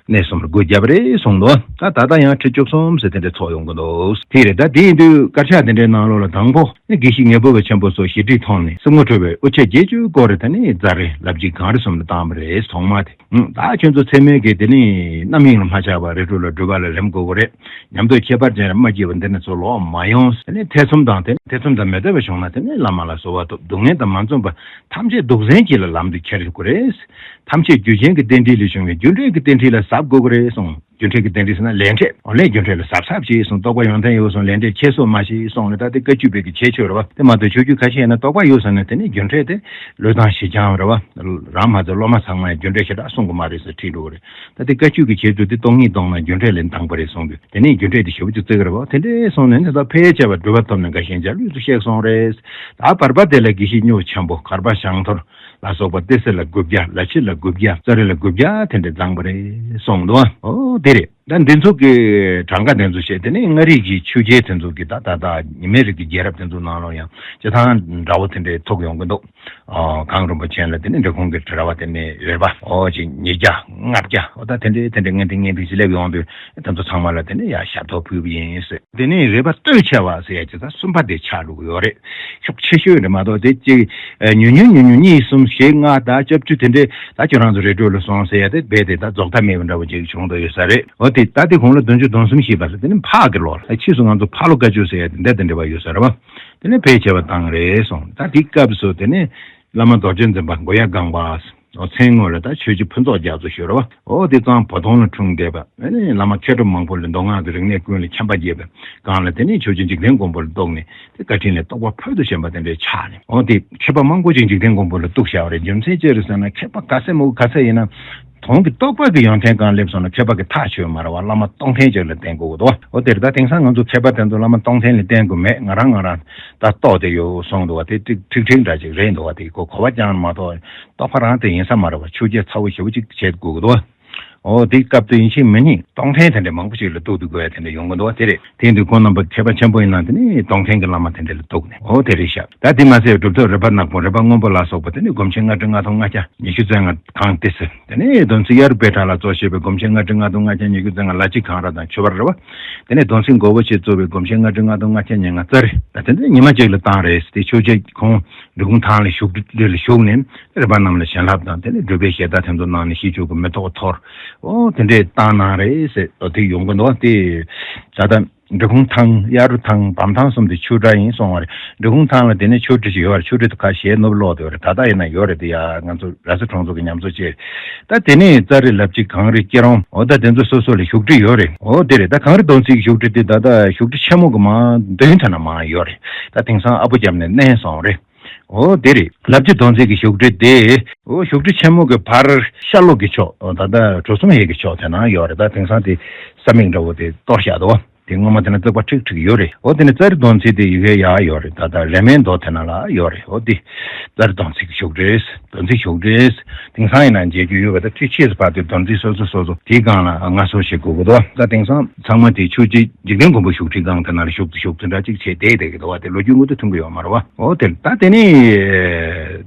གནས་གསུམ་ལ་སྒོ་བརྒྱབ་པ་རེད་གསུངས་འདུག་ད་ད་ལྟ་ཡང་ཁྲི་བཅུ་གསུམ་ཟེར་དེ་འདྲ་ཚོགས་ཡོང་གི་འདུག་དེ་རེད། ད་དེ་ཡིན་དུས་དཀར་ཆག་དེ་འདྲའི་ནང་ལོགས་ལ་དང་པོ་ནི་དགེ་བཤེས་ངེས་པོ་བའི་ཆེན་པོ་སོགས་ཞི་ཁྲིའི་ཐོག་ནས་སྲུང་མ་ཁྲོས་པའི་དབུ་ཆེ་བརྒྱད་ཅུ་སྐོར་རེ་དེ་ནས་ཛ་རེ་ལབ་ཅིག་གངས་རི་གསུམ་ལ་བཏང་བ་རེད། ཐོག་མ་དེ། ད་ཁྱོད་ཚོ་ཚད་མེད་ཀྱི་དེ་ནི་རྣམ་གཡེང་ལ་མ་ཆགས་པར་རི་ཁྲོད་ལ་སྒྲུབ་པ་ལ་རེམ་དགོས་ཀྱི་རེད། ཉམས་རྟོགས་ཁྱད་པར་ཅན་ལ་མ་སྐྱེས་པ་འདི་ནི་ཚོ་ལོག་མ་ཡོང་། དེ་ནི་ཐེ་ཚོམ་དང་དེ་ནི་ཐེ་ཚོམ་དང་མི་ལྟ་བ་བྱུང་ན་དེ་ནི་བླ་མ་ལ་གསོལ་བ་ཐོབ། སྡུག་བསྔལ་དང་མ་འཛོམས་པ་ཐམས་ཅད་སྡུག་བསྔལ་གྱི་ལ་ལམ་དུ་ཁྱེར་དགོས་རེད། ཐམས་ཅད་རྒྱུ་རྐྱེན་གྱི་རྟེན་འབྲེལ་ལས་བྱུང་བའི་རྒྱུ་འབྲས་ཀྱི་རྟེན་འབྲེལ་ལ་གཟབ་དགོས་ཀྱི་རེད་གསུངས། རྒྱུ་འབྲས་ཀྱི་རྟེན་འབྲེལ་ཟེར་ན་ལས་འབྲས། འོ་ལས་རྒྱུ་འབྲས་ལ་གཟབ་གཟབ་བྱེད་གསུངས། རྟོགས་པ་ཡོན་ཏན་ཡོད་གསུངས། ལས་འབྲས་ཁྱད་གསོད་མ་བྱེད་གསུངས་ནས། ད་དེ་བཀའ་བཅུ་པའི་གི་ཁྱད་ཆོས་རེད་བ། དེ་མ་གཏོགས་ཆོས་བརྒྱུད་ཁ་ཤས་ཡིན་ན་རྟོགས་པ་ཡོད་ཟེར་ན་དེ་ནི་རྒྱུ་འབྲས་དེ་བློས་བཏང་ཞེ་སྡང་རེད་བ། རང་མ་ཚད་སློབ་མ་ཚང་མ་ཡང་རྒྱུ་འབྲས་ཞེ་དྲག་གསུང་གི་མ་རེད་ཟེར་ཁྲིད་འགྲོ་གི་རེད། ད་དེ་བཀའ་བཅུ་གི་ཁྱད་ཆོས་དེ་སྟོང་ཉིད་སྟོང་ན་རྒྱུ་འབྲས་ལས་ལྡང་བ་རེད་གསུངས་དུས་དེ་ནས་རྒྱུ་འབྲས་དེ་ཞེ་པོ་ཅིག་བརྩི་གི་རེད་བ། དེ་འདྲས་སོང་ནས་ནི་ད་ཕལ་ཆེ་བ་སྒྲུབ་པ་ཐོབ་ནས་འགའ་ཞིག་འཇའ་ལུས་སུ་གཤེགས་སོང་རེད། ད་བར་པ་དེ་ལ་དགེ་བཤེས་སྨྱོ་ཆེན་པོ་གར་པ་ཞང་ཐོར་ལ་སོགས་པ་ཏི་སེ་ལ་དགུ་བརྒྱ། ལ་ཕྱི་ལ་དགུ་བརྒྱ། ཙ་རི་ལ་དགུ་བརྒྱ་དེ་འདྲ་བརྫངས་པ་རེད་གསུངས་འདུག་ཨོ་དེ་རེད། ད་འདི་ཚོ་གི་གྲངས་ཀ་དེ་ཚོ་བཤད། དེ་ནས་མངའ་རིས་ཀྱི་ཆོས་རྒྱལ་དེ་ཚོ་གི་ད་ད་ད་ཉི་མའི་རིགས་ཀྱི་རྒྱལ་རབས་དེ་ཚོ་ནང་ལོགས་ཡང་སྤྱི་བཏང་འདྲ་བོ་དེ་འདྲའི་ཐུག་ཡོང་གི་འདུག་ཨོ་གངས་རིན་པོ་ཆེ་ལ་དེ་ནས་འབྲི་གུང་གི་གྲྭ་པ་དེ་ནས་རེད་པ། ཨོ་ཅིག་ཉིས་བརྒྱ་ལྔ་བརྒྱ། ཨོ་ད་དེ་འདྲའི་དེ་འདྲའི་ངན་དེ་ངན་དེ་ཅིག་སླེབས་ཡོང་དུས་དེ་ཚོ་ཚང་མ་ལ་དེ་ནས་ཡ་ཞབས་ཏོག་ཕུལ་བ་ཡིན་ཟེར། དེ་ནས་རེད་པ། སྟོད་ཆེ་བ་ཟེར་ཡ་ཅིག་ད་གསུམ་པ་དེ་ཆགས་འགྲོ་གི་ཡོད་རེད། ཤུགས་ཆེ་ཤོས་རེད་མ་གཏོགས་དེ་གཅིག་ཉུང་ཉུང་ཉུང་ཉུང་གཉིས་གསུམ་བཞི་ལྔ་དང་བཅུ་བཅུ་དེ་འདྲའི་ད་ཁྱོད་རང་ཚོ་རི་ཁྲོད་ལ་སོང་ཟེར་ཡ་དེ་རྦད་དེ་ད་རྫོགས་མཐའ་མེད་པ་འདྲ་བོ་ཅིག་བྱུང་འདུག་ཡོད་ས་རེད། འོ་དེ་ད་དེ་གོང་ལ་བདུན་ཅུ་དོན་གསུམ་ཞེས་པ་ལ་དེ་ནི་ཕག་གི་ལོ་ལ་ཕྱིས་སུ་ང་ཚོ་ཕག་ལོ་བཀའ་བརྒྱུད་ཟེར་ཡ་དེ་འདྲ་དེ་འདྲ་བ་ཡོད་ས་རེད་བ། དེ་ནི་ཕལ་ཆེ་བ་བཏང་རེད་སོང་། ད་དེ་སྐབས་སུ་དེ་ནི་བླ་མ་རྡོ་རྗེ་འཛིན་པ་མགོ་ཡ་སྒང་པ། མཚན་དངོས་ལ་ད་ཆོས་རྗེ་ཕུན་ཚོགས་རྒྱ་མཚོ་ཞུ་རེད་བ། འོ་དེ་ཙང་བོ་དོང་ལ་འཁྲུངས་བསྡད་པ། ཨ་ནི་བླ་མ་མཁས་གྲུབ་མང་པོ་ལས་མདོ་སྔགས་ཀྱི་རིག་གནས་ཀུན་ལ་མཁྱེན་པ་རྒྱས་པའི་སྒང་ལ་དེ་ནས་ཆོས་རྗེ་འཇིག་རྟེན་མགོན་པོ་ལ་གཏུགས་ནས་དེ་བཀའ་དྲིན་ལས་རྟོགས་པ་ཕུལ་དུ་ཕྱིན་པ་དེ་འདྲའི་ཆགས་ནས། འོ་དེ་མཁས་པ་མང་པོ་ཅིག་འཇིག་རྟེན་མགོན་པོ་ལ་གཏུགས་བཞག་པ་རེད། རྒྱུ་མཚན་ཅི་རེད་ཟེར་ན་མཁས་པ་ག་ཚད་མང་པོ་ག་ཚད་ཡིན་ན། དོན་གྱི་རྟོགས་པ་གི་ཡོན་ཏན་སྒང་སླེབས་སོང་ན་མཁས་པ་གི་ཐག་ཆོད་མ་རེད་བ། བླ་མ་སྟོང་ཐེངས་ཅིག་ལ་བསྟེན་དགོས་ཀྱི་འདུག་འོ་དེར་ད་དེང་སང་ང་ཚོ་མཁས་པ་དེ་ཚོ་བླ་མ་སྟོང་ཐེངས་ལ་བསྟེན་དགོས་མེད། ང་རང་ང་རང་ད་རྟོགས་བསྡད་ཡོད་གསུངས་འདུག་བ། དེ་ཁྲིག་ཁྲིག་ཁྲིག་འདྲ་ཅིག་རེད་འདུག་བ། དེ་ཁོ་གོ་བ་ཀྱང་མ་གཏོགས་རྟོགས་པ་རང་དེ་ཡིན་ས་མ་རེད་བ། ཆོས་བརྒྱད་ཚ་བོ་ཞེ་པོ་ཅིག་བྱེད་དགོས་ཀྱི་འདུག་བ། འོ་དེ་སྐབས་དུ་ཡིན་གཅིག་མིན་གཉིས་སྟོང་ཐེངས་དེ་འདྲ་མང་པོ་ཞིག་ལ་གཏུགས་ཏེ་དགོས་ཡ་དེ་འདྲ་ཡོང་གི་འདུག་བ། དེ་རེད། དེ་ཡིན་དུས་ཁོང་རྣམ་པ་མཁས་པ་ཆེན་པོ་ཡིན་ན་དེ་ནི་སྟོང་ཐེངས་ཀྱི་བླ་མ་དེ་འདྲ་ལ་གཏུགས་ནས། འོ་དེ་རེད་ཤག་ད་དེ་མ་ཟད་གྲུབ་ཐོབ་རི་པ་ནག་པོ། རི་པ་སྔོན་པོ་ལ་སོགས་པ་དེ་ནི་སྒོམ་ཆེན་ལྔ་ཁྲི་ལྔ་སྟོང་ལྔ་བརྒྱ་ཉི་ཤུ་རྩ་ལྔ་གང་ཏི་སེ། དེ་ནས་དོན་ཚིགས་གཡའ་རུ་པེ་ཏྲ་ལ་གཙོ་བྱས་པའི་སྒོམ་ཆེན་ལྔ་ཁྲི་ལྔ་སྟོང་ལྔ་བརྒྱ་ཉི་ཤུ་རྩ་ལྔ་ལ་ཕྱི་གངས་ར་དང་ཆོས་པ་རེད་བ། དེ་ནས་དོན་ཚིགས་མགོ་བོ་ཆེ་གཙོ་བའི་སྒོམ་ཆེན་ལྔ་ཁྲི་ལྔ་སྟོང་ལྔ་བརྒྱ་ཉེར་ལྔ་རྩ་རེད། ད་དེ་ཚོ་ཉི་མ་གཅིག་ལ་བཏང་རེད་ཟེར་ཏེ། ཆོས་རྗེ་ཁོང་འབྲི་གུང་ཐང་ལ་བཞུགས། འདི་ལ་བཞུགས་ནས་རི་པ་རྣམས་ལ་བྱིན་རླབས་དང་། དེ་ནས་སྒྲུབ་པའི་ཞལ་ཏ་དེ་ཚོ་གནང་ནས་ཤིས་བརྗོད་ཀྱི་མེ་ཏོག་འཐོར། འོ་དེ་འདྲས་བཏང་གནང་རེད་ཟེར། འོ་དེ་ཡོང་གི་འདུག་བ། དེ་ད་ལྟ། འབྲི་གུང་ཐང་། གཡའ་རུ་ཐང་། བམ་ཐང་གསུམ་དེ་ཆོས་གྲྭ་ཡིན་གསུང་བ་རེད། འབྲི་གུང་ཐང་ལ་དེ་ནས་ཆོས་ཁྲི་ཞིག་ཡོད་རེད། ཆོས་ཁྲི་དེ་ཁ་ཞེ་ནུབ་ལོག་དེ་རེད། ད་ལྟ་ཡིན་ན་ཡོད་རེད། དེ་ཡ་ང་ཚོ་ར་ས་གྲོང་ཚོ་གི་ཉམས་གསོ་བྱས། ད་དེ་ནས་ཙ་རི་ལབ་ཅིག་གངས་རི་སྐྱིད་རོང་། འོ་ད་དེ་ཚོ་སོ་སོ་ལ་བཞུགས་ཁྲི་ཡོད་རེད། འོ་དེ་རེད། ད་གངས་རི་དོན་ཚིགས་བཞུགས་ཁྲི་དེ་ད་ལྟ་བཞུགས་ཁྲི་ཆེན་མོ་གི་མ་མདུན་ཐད་ན་མ་ཡོད་རེད། ད་དེང་སང་ཨ་པོ་བརྒྱབ་ནས་མནན་སོང་རེད། འོ་དེ་རེད། ལབ་ཅིག་དོན་ཚིགས་ཀྱི་བཞུགས་ཁྲི་དེ། འོ་བཞུགས་ཁྲི་ཆེན་མོ་གི་ཕར་ཤར་ལྷོ་གི་ཕྱོགས། ད་ལྟ་གྲོ་གསུམ་ཧེ་གི་ཕྱོགས་དེ་ན་ཡོད་རེད། ད་དེང་སང་དེ་ས་མིག་འདྲ་བོ་དེ་གཏོར་བཞག་འདུག་བ། དེ་སྔོན་མ་དེ་ན་བརྩེགས་པ་ཁྲིག་ཁྲིག་ཡོད་རེད། འོ་དེ་ནས་ཙ་རི་དོན་ཚིགས་དེ་ཡུལ་ཡ་ཡོད་རེད། ད་ལྟ་རེ་མའི་མདོ་དེ་ན་ལ་ཡོད་རེད། འོ་དེ་ཙ་རི་དོན་ཚིགས་བཞུགས་ཁྲི། དོན་ཚིགས་བཞུགས་ཁྲི། དེང་སང་ཡིན་ན་མཇལ་རྒྱུ་ཡོད་པ། ད་ཁྲི་ཕྱིས་སུ་ཕར་དུ་དོན་ཚིགས་སོ་སོ་སོ་སོ་དེའི་སྒང་ལ་ངལ་གསོ་བྱེད་དགོས་ཀྱི་འདུག་ད་དེང་སང་ཚང་མ་དེ་ཆོས་རྗེ་འཇིག་རྟེན་མགོན་པོ་བཞུགས་ཁྲིའི་སྒང་དེ་ན་ལ་བཞུགས་བཞུགས་དེ་འདྲ་ཅིག་བྱས་བསྡད་བསྡད་ཀྱི་འདུག་བ། དེ་ལོ་རྒྱུས་དངོས་དེ་མཐོང་གི་ཡོད་མ་རེད་བ། འོ་དེ་ད་དེ་ནས་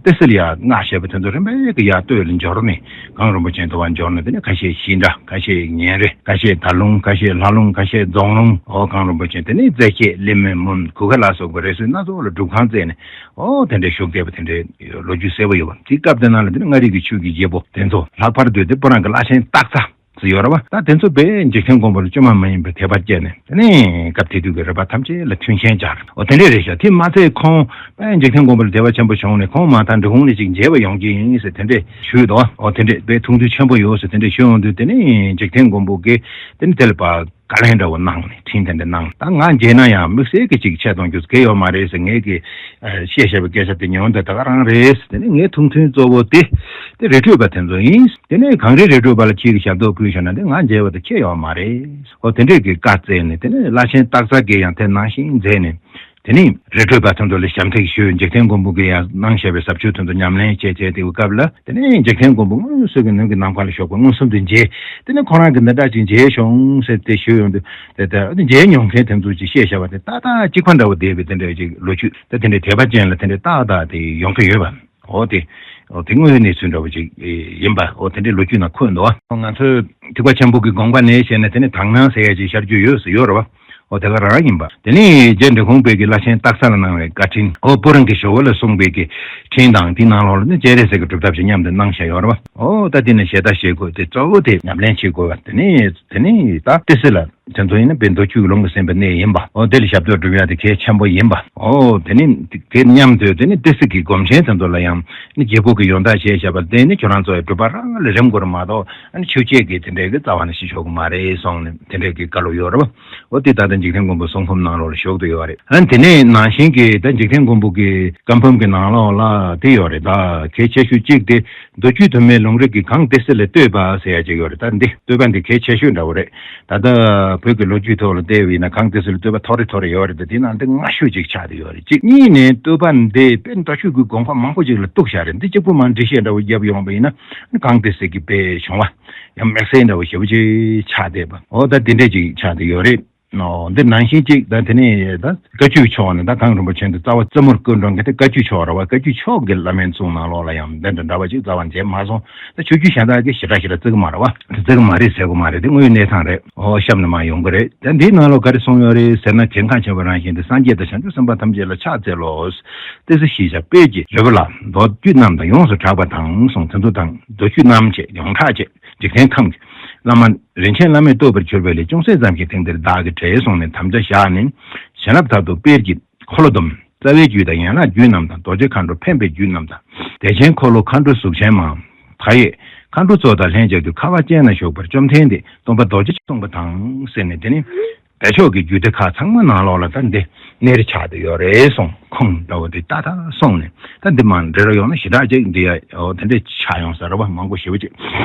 ཏི་སེ་ལ་ཡ་སྔགས་བཤད་པ་དེ་ཚོ་རིམ་པས་ཀྱི་ཡར་སྟོད་ལ་འབྱོར་ནས། གངས་རིན་པོ་ཆེ་དུ་བ་འབྱོར་ནས། དེ་ནས་ཁ་ཤས་ཤིང་འདྲ། ཁ་ཤས་ཉན་རེ། ཁ་ཤས་དར་ལུང་། ཁ་ཤས་ལྷ་ལུང་། ཁ་ཤས་རྫོང་ལུང་། འོ་གངས་རིན་པོ་ཆེ། དེ་ནས་རྩེ་ཁྱེད་ལི་མི་མུན་གུ་ཁ་ལ་སོགས་པའི་རི་སུལ་སྣ་ཚོགས་ལ་སྒྲུབ་ཁང་བརྩེགས་ནས། འོ་དེ་འདྲའི་བཞུགས་བསྡད་པ་དེ་འདྲའི་ལོ་རྒྱུས་གསལ་པོ་ཡོད་པ། དེའི་སྐབས་དེ་ནང་ལ་དེ་ནས་མངའ་རིས་ཀྱི་ཆོས་ཀྱི་རྒྱལ་པོ་དེ་ཚོ་ལྷག་པར་དུ་དེ་སྤུ་ན་གི་བླ་ཆེན་སྟག་ཚང་ཟེར་ཡོད་རེད་བ། ད་དེ་ཚོ་དཔེ་འཇིག་རྟེན་མགོན་པོ་ལ་བཅོས་མ་མ་ཡིན་པའི་དད་པ་སྐྱེས་ནས། དེ་ནས་སྐབས་དེ་དུས་ཀྱི་རི་པ་ཐམས་ཅད་ལ་མཐུན་རྐྱེན་སྦྱར། འོ་དེ་འདྲས་རེད་ཤག་དེ་མ་ཚད་ཁོང་དཔེ་འཇིག་རྟེན་མགོན་པོ་ལ་དད་པ་ཆེན་པོ་བྱུང་ནས། ཁོང་མ་མཐའ་འབྲི་གུང་ནས་ཅིག་མཇལ་བ་ཡོང་གི་ཡིན་ཟེར་དེ་འདྲས་ཞུས་འདུག་འོ་དེ་འདྲས་དཔེ་ཐུགས་འདུན་ཆེན་པོ་ཡོད་ཟེར་དེ་འདྲས་ཞུས་ཡོང་དུས། དེ་ནས་འཇིག་རྟེན་མགོན་པོ་གིས་དེ་ནས་དེ་ལ་ཕར་ བཀའ་ལན་འདྲ་བོ་གནང་ནས་འཕྲིན་དེ་འདྲ་གནང་། ད་ང་མཇལ་ན་ཡང་དམིགས་བསལ་གྱི་ཅིག་ཆད་གཏོང་རྒྱུ་གལ་ཡོད་མ་རེད་ཟེར། ངས་ཀྱི་བཤད་བཞག་པའི་སྐད་ཆ་དེ་ཉུང་དེ་ད་ག་རང་རེད། དེ་ནས་ངའི་ཐུགས་མཐུན་གཙོ་བོ་དེ་དེ་རི་ཁྲོད་པ་དེ་ཚོ་ཡིན། དེ་ནས་གངས་རི་རི་ཁྲོད་པ་ལ་ཁྱེད་ཀྱི་ཞབས་ཏོག་ཕུལ་བཞག་ན་དེ་ང་མཇལ་བ་དེ་ཁྱད་ཡོད་མ་རེད། ཨོ་དེ་འདྲས་ཀྱི་བཀའ་བསྩལ་ནས། དེ་ནས་བླ་ཆེན་སྟག་ཚང་གིས་ཡང་དེ་ནང་བཞིན་མཛད་ནས། དེ་ནས་རི་ཁྲོད་པ་དེ་ཚོ་ལ་ཞབས་འདེགས་ཞུས། འཇིག་རྟེན་མགོན་པོ་གིས་ཡང་གནང་བཞག་པའི་ཟབ་ཆོས་དེ་ཚོ་ཉམས་ལེན་བྱས་བྱས་དེའི་སྐབས་ལ། དེ་ནས་འཇིག་རྟེན་མགོན་པོ་མངོན་སུམ་གྱི་ནམ་མཁའ་ལ་བཞུགས་པ་མངོན་སུམ་དུ་མཇལ། དེ་ནས་ཁོ་རང་གིས་འདི་འདྲ་ཅིག་མཇལ་བྱུང་ཟེར་ཏེ་ཞུས་ཡོང་དུས། དེ་ལྟར་མཇལ་མྱོང་མཁན་དེ་ཚོ་ཅིག་བཤད་བཞག་པ་དེ་ཏག་ཏག་གཅིག་པ་འདྲ་བོ་བསྡད་པའི་དེ་འདྲ་ཅིག་ལོ་རྒྱུས་ད་དེ་འདྲའི་དད་པ་ཅན་ལ་དེ་འདྲའི་ཏག་ཏག་དེ་ཡོང་གི་ཡོད་པ། འོ་དེ། འོ་དེ་དངོས་ཡོད་གནས་ཚུལ་འདྲ་བོ་ཅིག་ཡིན་པ། འོ་དེ་འདྲའི་ལོ་རྒྱུས་ནང་འཁོད་འདུག་བ། ང་ཚོས་ཐེག་པ་ཆེན་པོ་གི་དགོངས་པ་ནས་བཤད་ན་དེ་ནི་དག་སྣང་ཟེར་ཡ་ཅིག་ཤར་རྒྱུ་ཡོད་ཟེར་ཡོད་རེད་བ། འོ་དེ་ག་རང་ཡིན་པ། དེ་ནི་རྗེ་འབྲི་གུང་པས་ཀྱི་བླ་ཆེན་སྟག་ཚང་ལ་གནང་བའི་བཀའ་དྲིན། འོ་སྤུ་རང་གི་ཞོ་བོ་ལ་གསུངས་པའི་གི་འཕྲིན་དང་དེའི་ནང་ལོགས་ལ་ནི་སྤྱན་རས་གཟིགས་ཀྱི་སྒྲུབ་ཐབས་ཤིག་མཉམ་དུ་གནང་བཞག་ཡོད་རེད་བ། འོ་ད་དེ་ནི་ཞལ་ལྟ་བྱེད་དགོས་དེ་གཙོ་བོ་དེ་ཉམས་ལེན་བྱེད་དགོས་བ། དེ་ནི་དེ་ནི་ད་ཏི་སེ་ལ། དེ་ཚོ་ཡིན་ན་དཔེ་མདོ་ཆོས་ཀྱི་ལུང་གིས་ཟིན་པའི་གནས་ཡིན་པ། འོ་དེ་ལ་ཞབས་ཏོག་སྒྲུབ་ཡ་དེ་གལ་ཆེན་པོ་ཡིན་པ། འོ་དེ་ནི་དེ་མཉམ་དུ་དེ་ནི་ཏི་སེ་གི་སྒོམ་ཆེན་དེ་ཚོ་ལ་ཡང་ནི་རྒྱལ་པོ་གི་ཡོན་བདག་བྱས་བཞག་པ་དེ་ནི་ཁྱོད་རང་ཚོ་ཡི་སྒྲུབ་པ་རང་ལ་རིམ་དགོས་རེད་མ་གཏོགས། ཨ་ནི་ཆོས་བྱེད་ཀྱི་དེ་འདྲའི་གི་རྩ་བ་ནས་ཞིག་ཆོག་གི་མ་རེད་གསུངས་ནས་དེ་འདྲའི་གི་བཀའ་སློབ་ཡོད་རེད་བ། འོ་དེ་ད་ལྟ་འཇིག་རྟེན་མགོན་པོ་གསུང་འབུམ་ནང་ལོགས་ལ་བཞུགས་བསྡད་ཡོད་རེད། ཨ་ནི་དེ་ནས་ནང་བཞིན་གྱི་ད་འཇིག་རྟེན་མགོན་པོ་གི་བཀའ་འབུམ་གྱི་ནང་ལོགས་ལ་དེ་ཡོད་རེད། ད་གལ་ཆེ་ཤོས་གཅིག་དེ། མདོ་རྒྱུད་དུ་མའི་ལུང་རིགས་ཀྱི་གངས་ཏི་སེ་ལས་བསྟོད་པ་ཟེར་ཡ་ཅིག་ཡོད་རེད། ད་འདི་བསྟོད་པ་འདི་གལ་ཆེ་ཤོས་འདྲ་བོ་རེད། ད་ལྟ་བོད་ཀྱི་ལོ་རྒྱུས་ཐོག་ལ་བལྟས་པ་ཡིན་ན་གངས་ཏི་སེ་ལ་བསྟོད་པ་མཐོ་རིས་མཐོ་རིས་ཡོད་རེད། དེ་དེ་ནང་འདི་སྔ་ཤོས་ཅིག་ཆགས་བསྡད་ཡོད་རེད། གཅིག་གཉིས་ནས་བསྟོད་པ་འདི་དཔེ་མདོ་ཆོས་ཀྱི་དགོངས་པ་མང་པོ་ཅིག་ལ་གཏུགས་བཞག་རེད། འདི་གཅིག་པུ་མར་འགྲེལ་བཤད་འདྲ་བོ་བརྒྱབ་ཡོང་བ་ཡིན་ན་གངས་ཏི་སེ་གི་དཔེ་བྱུང་བ་ཡང་དམིགས་བསལ་འདྲ་བོ་ཞེ་པོ་ཅིག་ཆགས་བསྡད་པ། འོ་ད་དེ་འདྲས་ཅིག་ཆགས་བསྡད་ཡོད་རེད། ཨོ་འདི་ནང་བཞིན་གཅིག་ད་དེ་ནས་ད་བཀའ་བརྒྱུད་ཕྱོགས་ནས་ད་གངས་རིན་པོ་ཆེ་འདི་རྩ་བ་རྩེ་མོར་བཀོད་འགྲོ་མཁན་དེ་བཀའ་བརྒྱུད་ཕྱོགས་རེད་བ། བཀའ་བརྒྱུད་ཕྱོགས་ཀྱི་བླ་མའི་གསུང་ནང་ལོགས་ལ་ཡང་འདི་འདྲ་འདྲ་བ་ཅིག་རྩ་བ་མཇལ་མ་སོང་། ད་ཆོས་བརྒྱུད་གཞན་དག་གིས་ཞེ་དྲག་ཞེ་དྲག་བརྩི་གི་མ་རེད་བ། བརྩི་གི་མ་རེད་ཟེར་གི་མ་རེད། དེ་དངོས་ཡོད་གནས་སྟངས་རེད། ཨོ་གཤམ་ནས་མར་ཡོང་གི་རེད། ད་འདིའི་ནང་ལོགས་ག་རེ་གསུངས་ཡོད་རེད་ཟེར་ན། གལ་འགངས་ཆེ་བ་རང་བཞིན་ཏེ། སངས་རྒྱས་དང་བྱང་ཆུབ་སེམས་དཔའ་ཐམས་ཅད་ལ་ཕྱག་འཚལ་ལོ། ཏི་སེ་ཞེས་བྱ་དཔལ་གྱི་རི་བོ་ལ། མདོ་རྒྱུད་རྣམས་དང་ཡོངས་སུ་གྲགས་པ་དང་གསུངས། དེ་ཚོ་དང་མདོ་རྒྱུད་རྣམས་བཅས་ཡོངས་གྲགས་བཅས་འཇིག་རྟེན་ཁམས་ཀྱི་བླ་མ་རིན་ཆེན་བླ་མས་བསྟོད་པར་གྱུར་པ་ལས་ཅུང་ཟད་ཙམ་ཞིག་དེང་འདིར་བདག་གིས་འགྲེལ་གསུངས་ནས་དམ་བཅའ་བཞག་ནས། བྱིན་རླབས་དག་ཏུ་དཔལ་གྱི་འཁོར་ལོ་བསྡོམས། རྩ་བའི་རྒྱུད་དང་ཡན་ལག་རྒྱུད་རྣམས་དང་། རྡོ་རྗེ་མཁའ་འགྲོ་འཕེན་པའི་རྒྱུད་རྣམས་དང་། བདེ་ཆེན་འཁོར་ལོ་མཁའ་འགྲོ་གཟུགས་ཅན་མ། མཐའ་ཡས་མཁའ་འགྲོ་ཚོགས་དང་ལྷན་བཅས་ཏེ་ཁ་བ་ཅན་ན་བཞུགས་པར་བཅོམ་ལྡན་འདས་སྟོན་པ་རྡོ་རྗེ་གསུངས་པ་དང་ཟེར་ནས། དེ་ནི་བདེ་མཆོག་གི་རྒྱུད་སྡེ་ཁག་ཚང་མ་ནང་ལོགས་ལ་ད་འདི་གནས་རི་ཆགས་བསྡད་ཡོད་རེད་གསུངས། ཁུངས་འདྲ་བོ་དེ་ཏག་ཏག་གསུངས་ནས། ད་འདི་མར་འགྲེལ་རོགས་ཡོང་ན་ཞེ་དྲག་ཅིག་འདི་ཡ་འོ་དེ་འདྲས་ཆགས་ཡོང་ས་རེད་བ། མང་པོ་ཞེ་པོ་ཅིག་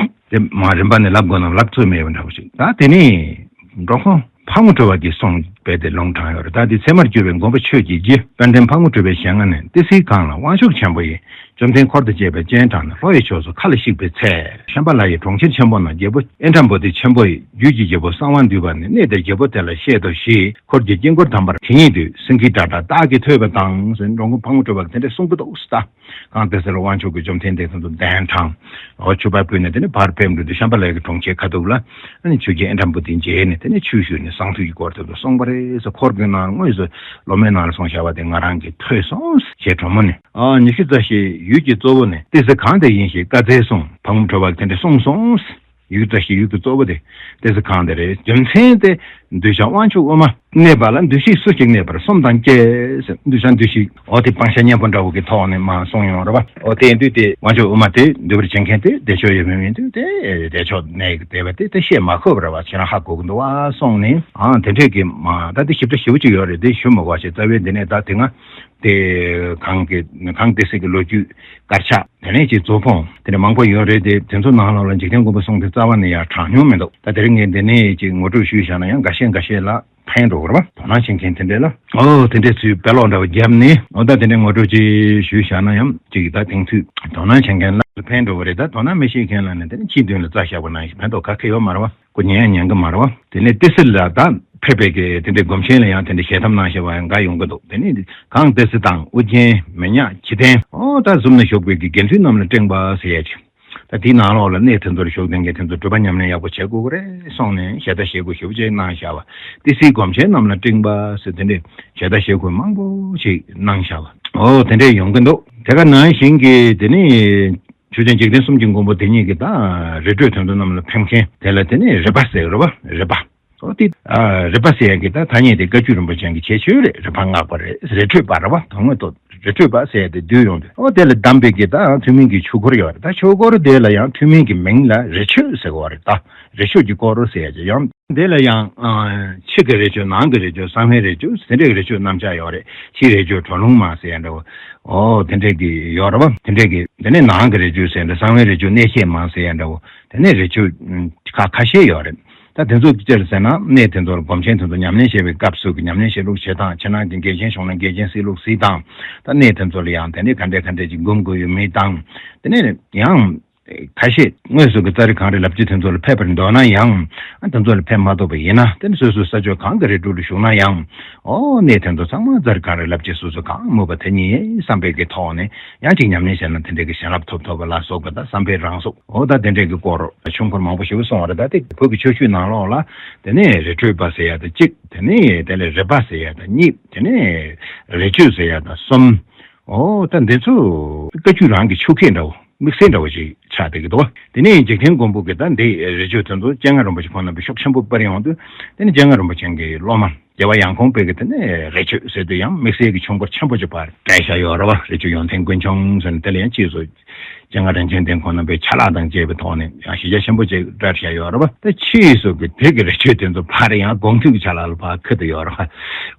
དེ་མར་རིམ་པ་ནས་ལབ་དགོས་ན་ལབ་ཚོད་མེད་པ་འདྲ་བོ་ཞིག་ད་དེ་ནས་འགྲོ་མགོན་ཕག་མོ་གྲུ་པ་གིས་གསུངས་པའི་དེ་ལུང་དྲངས་ཡོད་རེད། ད་དེ་ཚད་མར་གྱུར་པའི་མགོན་པོ་ཆོས་ཀྱི་རྗེ་དཔལ་ལྡན་ཕག་མོ་གྲུ་པའི་ཞལ་སྔ་ནས། ཏི་སེའི་གངས་ལ་དབང་ཕྱུག་ཆེན་པོ་ཡིས། བཅོམ་ལྡན་འཁོར་དང་བཅས་པས་སྤྱན་དྲངས་ནས། ལྷོ་ཡི་ཕྱོགས་སུ་མཁའ་ལ་གཤེགས་པའི་ཚེ། ཤམྦྷ་ལ་ཡའི་གྲོང་ཁྱེར་ཆེན་པོ་ན། རྒྱལ་པོ་ཨིནྡྲ་བོ་དྷི་ཆེན་པོ་ཡི། རྒྱུད་ཀྱི་རྒྱལ་པོ་གསང་བ་འདུས་པ་ནི། གནས་དེར་རྒྱལ་པོ་དེ་ལ་བཤད་དོ་ཞེས། འཁོར་གྱི་དཀྱིལ་འཁོར་དམ་པར་དེ་ཉིད་དུ། སེང་གེའི་སྒྲ་སྒྲོགས་བདག་གིས་ཐོས་པ་དང་ཟེར། འགྲོ་མགོན་ཕག་མོ་གྲུ་པ་གིས་དེ་འདྲས་གསུངས་ཀྱི་འདུག་ཟེར། ད་གངས་ཏི་སེ་ལ་དབང་ཕྱུག་གི་བཅོམ་ལྡན་འདས་དེ་ཚོ་གདན་དྲངས། འོ་ཆུ་ཕར་ཕུལ་ནས་དེ་ནས་ཕར་ཕེབས་འགྲོ་དུས་ཤམྦྷ་ལ་ཡ་གི་གྲོང་ཁྱེར་ཁ་ཐུག་ལ། ཨ་ནི་ཆོས་རྒྱལ་ཨིནྡྲ་བོ་དྷི་མཇལ་ནས་དེ་ནས་ཆོས་ཞུས་ནས་གསང་ཐོས་ཀྱི་སྐོར་དེ་ཚོ་གསུངས་པ་རེད་ཟེར། འཁོར་གྱི་ནང་དངོས་སུ་སློབ་མའི་ནང་ལ་གསུངས་བཞག་པ་དེ་ང་རང་གིས་ཐོས་སོང་ཞེས་གྲོ་མོ་ནས། ཨ་ཉི་ཤུ་རྩ་བཞིའི་ཡུལ་གྱི་གཙོ་བོ་ནི་ཏི་སེ་གངས་དེ་ཡིན་ཞེས་བཀའ་སྩལ་གསུངས། ཕག་མོ་གྲུ་པ་གིས་དེ་འདྲ་གསུངས་སོང་། ཡུལ་རྩ་ཤེས་ཡུལ་གྱི་གཙོ་བོ་དེ་ཏི་སེ་གངས་དེ་རེད། རྒྱུ་མཚན་དེ་གདུལ་བྱ་དབང་ཕྱུག་དབུ་མ་གནས་པ་ལ་འདུ་ཤེས་སུ་ཞིག་གནས་པར་གསུམ་དང་བཅས་ཟེར། གདུལ་བྱ་འདུ་ཤེས་འོ་དེ་སྤང་བྱ་གཉེན་པོ་འདྲ་བོ་གི་ཐོག་ནས་མར་གསུངས་ཡོང་རེད་བ། འོ་དེ་ཡིན་དུས་དེ་དབང་ཕྱུག་དབུ་མ་དེ་འདུལ་བར་བྱེད་མཁན་དེ་བདེ་མཆོག་ཡོད་མིན་མིན་དུས་དེ་བདེ་མཆོག་གནས་ཀྱི་བདེ་བ་དེ་དེ་བཤད་མ་དགོས་པ་རེད་བ། ཁྱེད་རང་ཧ་གོ་གི་འདུག་བ་གསུངས་ནས། ཨང་དེ་འདྲས་ཀྱི་མ་ད་དེ་ཞིབ་ཕྲ་ཞེ་པོ་ཅིག་ཡོད་རེད། དེ་ཞུ་མི་དགོས་ཞེས་རྩ་བའི་འདི་ནས་ད་དེ་སྔ་དེ་གངས་ཀྱི་གངས་ཏི་སེ་གི་ལོ་རྒྱུས་དཀར་ཆག་དེ་ནས་ཅིག་རྫོགས་ཕུང་དེ་འདྲ་མང་པོ་ཡོད་རེད་དེ། དེ་ཚོ་ནང་ལོགས་ལ་འཇིག་རྟེན་མགོན་པོ་གསུང་དེ་རྩ་བ་ནས་ཡར་དྲངས་མྱོང་མི་འདུག་ད་དེ་རིང་ངས་འདི་ནས་ཅིག་ངོ་སྤྲོད་ཞུས་བཞག་ན་ཡང་འགའ་ཤས་འགའ་ཤས་ལ་ཕན་འགྲོ་གི་རེད་བ། དོ་སྣང་བྱེད་མཁན་དེ་འདྲས་ལ་ཨོ་དེ་འདྲས་ཚུལ་དཔེ་ཀློག་འདྲ་བ་བརྒྱབ་ནས། ཨོ་ད་དེ་འདྲས་ངོ་སྤྲོད་ཅིག་ཞུས་བཞག་ན་ཡང་ཅིག་ད་དེང་དུས་དོ་སྣང་བྱེད་མཁན་ལ་ཕན་འགྲོ་གི་རེད། ད་དོ་སྣང་མི་བྱེད་མཁན་ལ་ནི་དེ་ནི་ཁྱིའི་མདུན་ལ་རྩྭ་བཞག་པ་ནང་བཞིན་ཕན་ཐོགས་ག་གེ་ཡོད་མ་རེད་བ། ཁོ་ཉན་ཡང་ཉན་གི་མ་རེད་བ། དེ་ནས་ཏི་སེ་ལ་ད་ཕེབས་པའི་གི་དེ་འདྲའི་སྒོམ་ཆེན་ལ་ཡང་དེ་འདྲའི་ཞལ་འདེབས་གནང་བཞག་པ་ཡང་འགའ་ཡོང་གི་འདུག་དེ་ནས་གངས་ཏི་སེ་དང་ཨོ་རྒྱན་མི་ཉག་ཁྱི་ལྡན་ཨོ་ད་གཟིམ་ན་བཞུགས་པའི་གི་དགེ་འདུན་རྣམས་ལ་སྤྲིངས་པ་ཟེར་ཡ་ཅིག་ད་དེའི་ནང་ལོགས་ལ་གནས་དེ་ཚོར་བཞུགས་ལྡན་གྱི་དེ་ཚོ་སྒྲུབ་པ་ཉམས་ལེན་ཡག་པོ་བྱེད་དགོས་ཀྱི་རེད་གསུངས་ནས་ཞལ་ལྟ་ཞལ་སྐུ་ཞེ་པོ་ཅིག་གནང་བཞག་པ། ཏི་སེའི་སྒོམ་ཆེན་རྣམས་ལ་སྤྲིངས་པ་ཟེར་དེ་འདྲའི་ཞལ་ལྟ་ཞལ་སྐུ་མང་པོ་ཅིག་གནང་བཞག་པ་ཨོ་དེ་འདྲས་ཡོང་གི་འདུག་དེ་ག་ནང་བཞིན་གྱི་དེ་ནས། ཆོས་ཅན་འཇིག་རྟེན་གསུམ་གྱི་མགོན་པོ་དེ་ཉིད་ཀྱི་ད་རི་ཁྲོད་དོན་དུ་རྣམས་ལ་ཕེབས་མཁན་དེ་ལ་དེ་ནས་རི་པ་ཟེར་རེད་བ། རི་པ། ཨོ་དེ་ཨ་རི་པ་ཟེར་ཡག་གི་ད་ཐ་སྙད་དེ་བཀའ་བརྒྱུད་རིན་པོ་ཆེ་གི་ཁྱད་ཆོས་རེད། རི་པ་སྔགས་པ་རེད། རི་ཁྲོད་པ་རེད་བ། དོན་དངོས་ཐོག་ རི་ཁྲོད་པ་ཟེར་ཡ་དེ་བསྡུས་ཡོང་དུས། ཨོ་དེ་ལ་བདམས་པའི་གི་ད་ཐུན་མིན་གྱི་ཆོས་འཁོར་ཡོད་རེད། ད་ཆོས་འཁོར་དེ་ལ་ཡང་ཐུན་མིན་གྱི་མིང་ལ་རི་ཆོས་ཟེར་གོ་རེད། ད་རི་ཆོས་ཀྱི་སྐོར་ཟེར་ཡ་ཅིག་ཡང་། དེ་ལ་ཡང་ཕྱི་གི་རི་ཆོས། ནང་གི་རི་ཆོས། གསང་བའི་རི་ཆོས། དེ་འདྲའི་རི་ཆོས་རྣམ་གཞག་ཡོད་རེད། ཕྱིའི་རི་ཆོས་གྲོ་ལུང་མ་ཟེར་ཡ་འདྲ་བོ། ཨོ་དེ་འདྲའི་གི་ཡོད་རེད་བ། དེ་འདྲའི་གི་དེ་ནས་ནང་གི་རི་ཆོས་ཟེར་འདྲ། གསང་བའི་རི་ཆོས་གནས་བཤད་མ་ཟེར་ཡ་འདྲ་བོ། དེ་ནས་རི་ཆོས་ཁ་ཁ་ཤས་ཡོད་རེད། ད་དེ་ཚོ་ཅི་ལ་ཟེར་ན། གནས་དེ་ཚོ་ལ་སྒོམ་ཆེན་དེ་ཚོ་ཉམས་ལེན་བྱེད་པའི་སྐབས་སུ་གི་ཉམས་ལེན་བྱེད་ལུགས་བྱེད་སྟངས། ཕྱི་ནང་གི་འགལ་རྐྱེན་བྱུང་ན་འགལ་རྐྱེན་སེལ་ལུགས་སེལ་སྟངས། ད་གནས་དེ་ཚོ་ལ་ཡང་དེ་ནས་ག་འདྲས་ག་འདྲས་ཅིག་སྒོམ་དགོས་ཡོད་མེད་དང་། དེ་ནས་ཡང་ཁ་ཤས་དངོས་སུ་གི་ཙཱ་རི་གངས་རི་ལབ་ཀྱི་དེ་ཚོ་ལ་ཕེབས་པར་འདོད་ན་ཡང་། ཨ་དེ་ཚོ་ལ་ཕེབས་མ་ཐུབ་པ་ཡིན་ན། དེ་ནས་སོ་སོའི་ས་ཕྱོགས་གང་གི་རི་ཁྲོད་ལ་བཞུགས་ན་ཡང་། ཨོ་གནས་དེ་ཚོ་ཚང་མ་ཙཱ་རི་གངས་རི་ལབ་ཀྱི་སོ་སོ་གང་མོས་པ་དེ་ཉིད་བསམ་པའི་གི་ཐོག་ནས་ཡང་ཅིག་ཉམས་ལེན་བྱས་ན། དེ་འདྲའི་གི་བྱིན་རླབས་ཐོབ་ཐུབ་པ་ལ་སོགས་པ། ད་བསམ་པའི་རང་སོགས། ཨོ་ད་དེ་འདྲའི་གི་སྐོར་ཆོས་འཁོར་མང་པོ་ཞིག་གསུངས་པ་རེད། ད་དེ་བོད་ཀྱི་ཆོས་བརྒྱུད་ནང་ལོགས་ལ་དེ་ནས་རི་ཁྲོད་པ་ཟེར་ཡ་དེ་གཅིག་དེ་ནས་དེ་ལས་རི་པ་ཟེར་ཡ་དེ་གཉིས། དེ་ནས་རི་ཆོས་ཟེར་ཡ་དེ་གསུམ། ཨོ་ད་འདི་ཚོ་བཀའ་བརྒྱུད་རང་གི་ཆོས་སྐད་འདྲ་བོ། དམིགས་བསལ་འདྲ་བོ་ཞིག་ཆགས་བསྡད་ཀྱི་འདུག་དེ་ནས་འཇིག་རྟེན་མགོན་པོ་གིས་ད་འདི་རི་ཆོས་དེ་ཚོ་སྤྱན་སྔ་རིན་པོ་ཆེ་ཁོང་རྣམ་པས་ཤུགས་ཆེན་པོ་སྤེལ་ཡོང་དུས། དེ་ནས་སྤྱན་སྔ་རིན་པོ་ཆེ་གི་སློབ་མ་རྒྱལ་བ་ཡང་ཁོང་པས་གི་དེ་ནས་རི་ཆོས་ཟེར་དུས་ཡང་དམིགས་བསལ་གྱི་ཆོས་འཁོར་ཆེན་པོ་ཅིག་ཕར་སྤྲད་བཞག་ཡོད་རེད་བ། རི་ཆོས་ཡོན་ཏན་ཀུན་འབྱུང་ཟེར་ནས། དེ་ལ་ཡང་ཕྱིས་སུ་སྤྱན་སྔ་རིན་ཆེན་ལྡན་ཁོང་རྣམ་པས་ཆ་ལག་དང་བཅས་པའི་ཐོག་ནས་ཡང་གཞི་རྒྱ་ཆེན་པོ་ཅིག་སྤྲད་བཞག་ཡོད་རེད་བ། ད་ཕྱིས་སུ་གི་དེ་གི་རི་ཆོས་དེ་ཚོ་ཕར་ཡང་དགོངས་འདུས་ཀྱི་ཆ་ལག་ལ་ཕར་ཁུར་དུ་ཡོད་རེད་བ།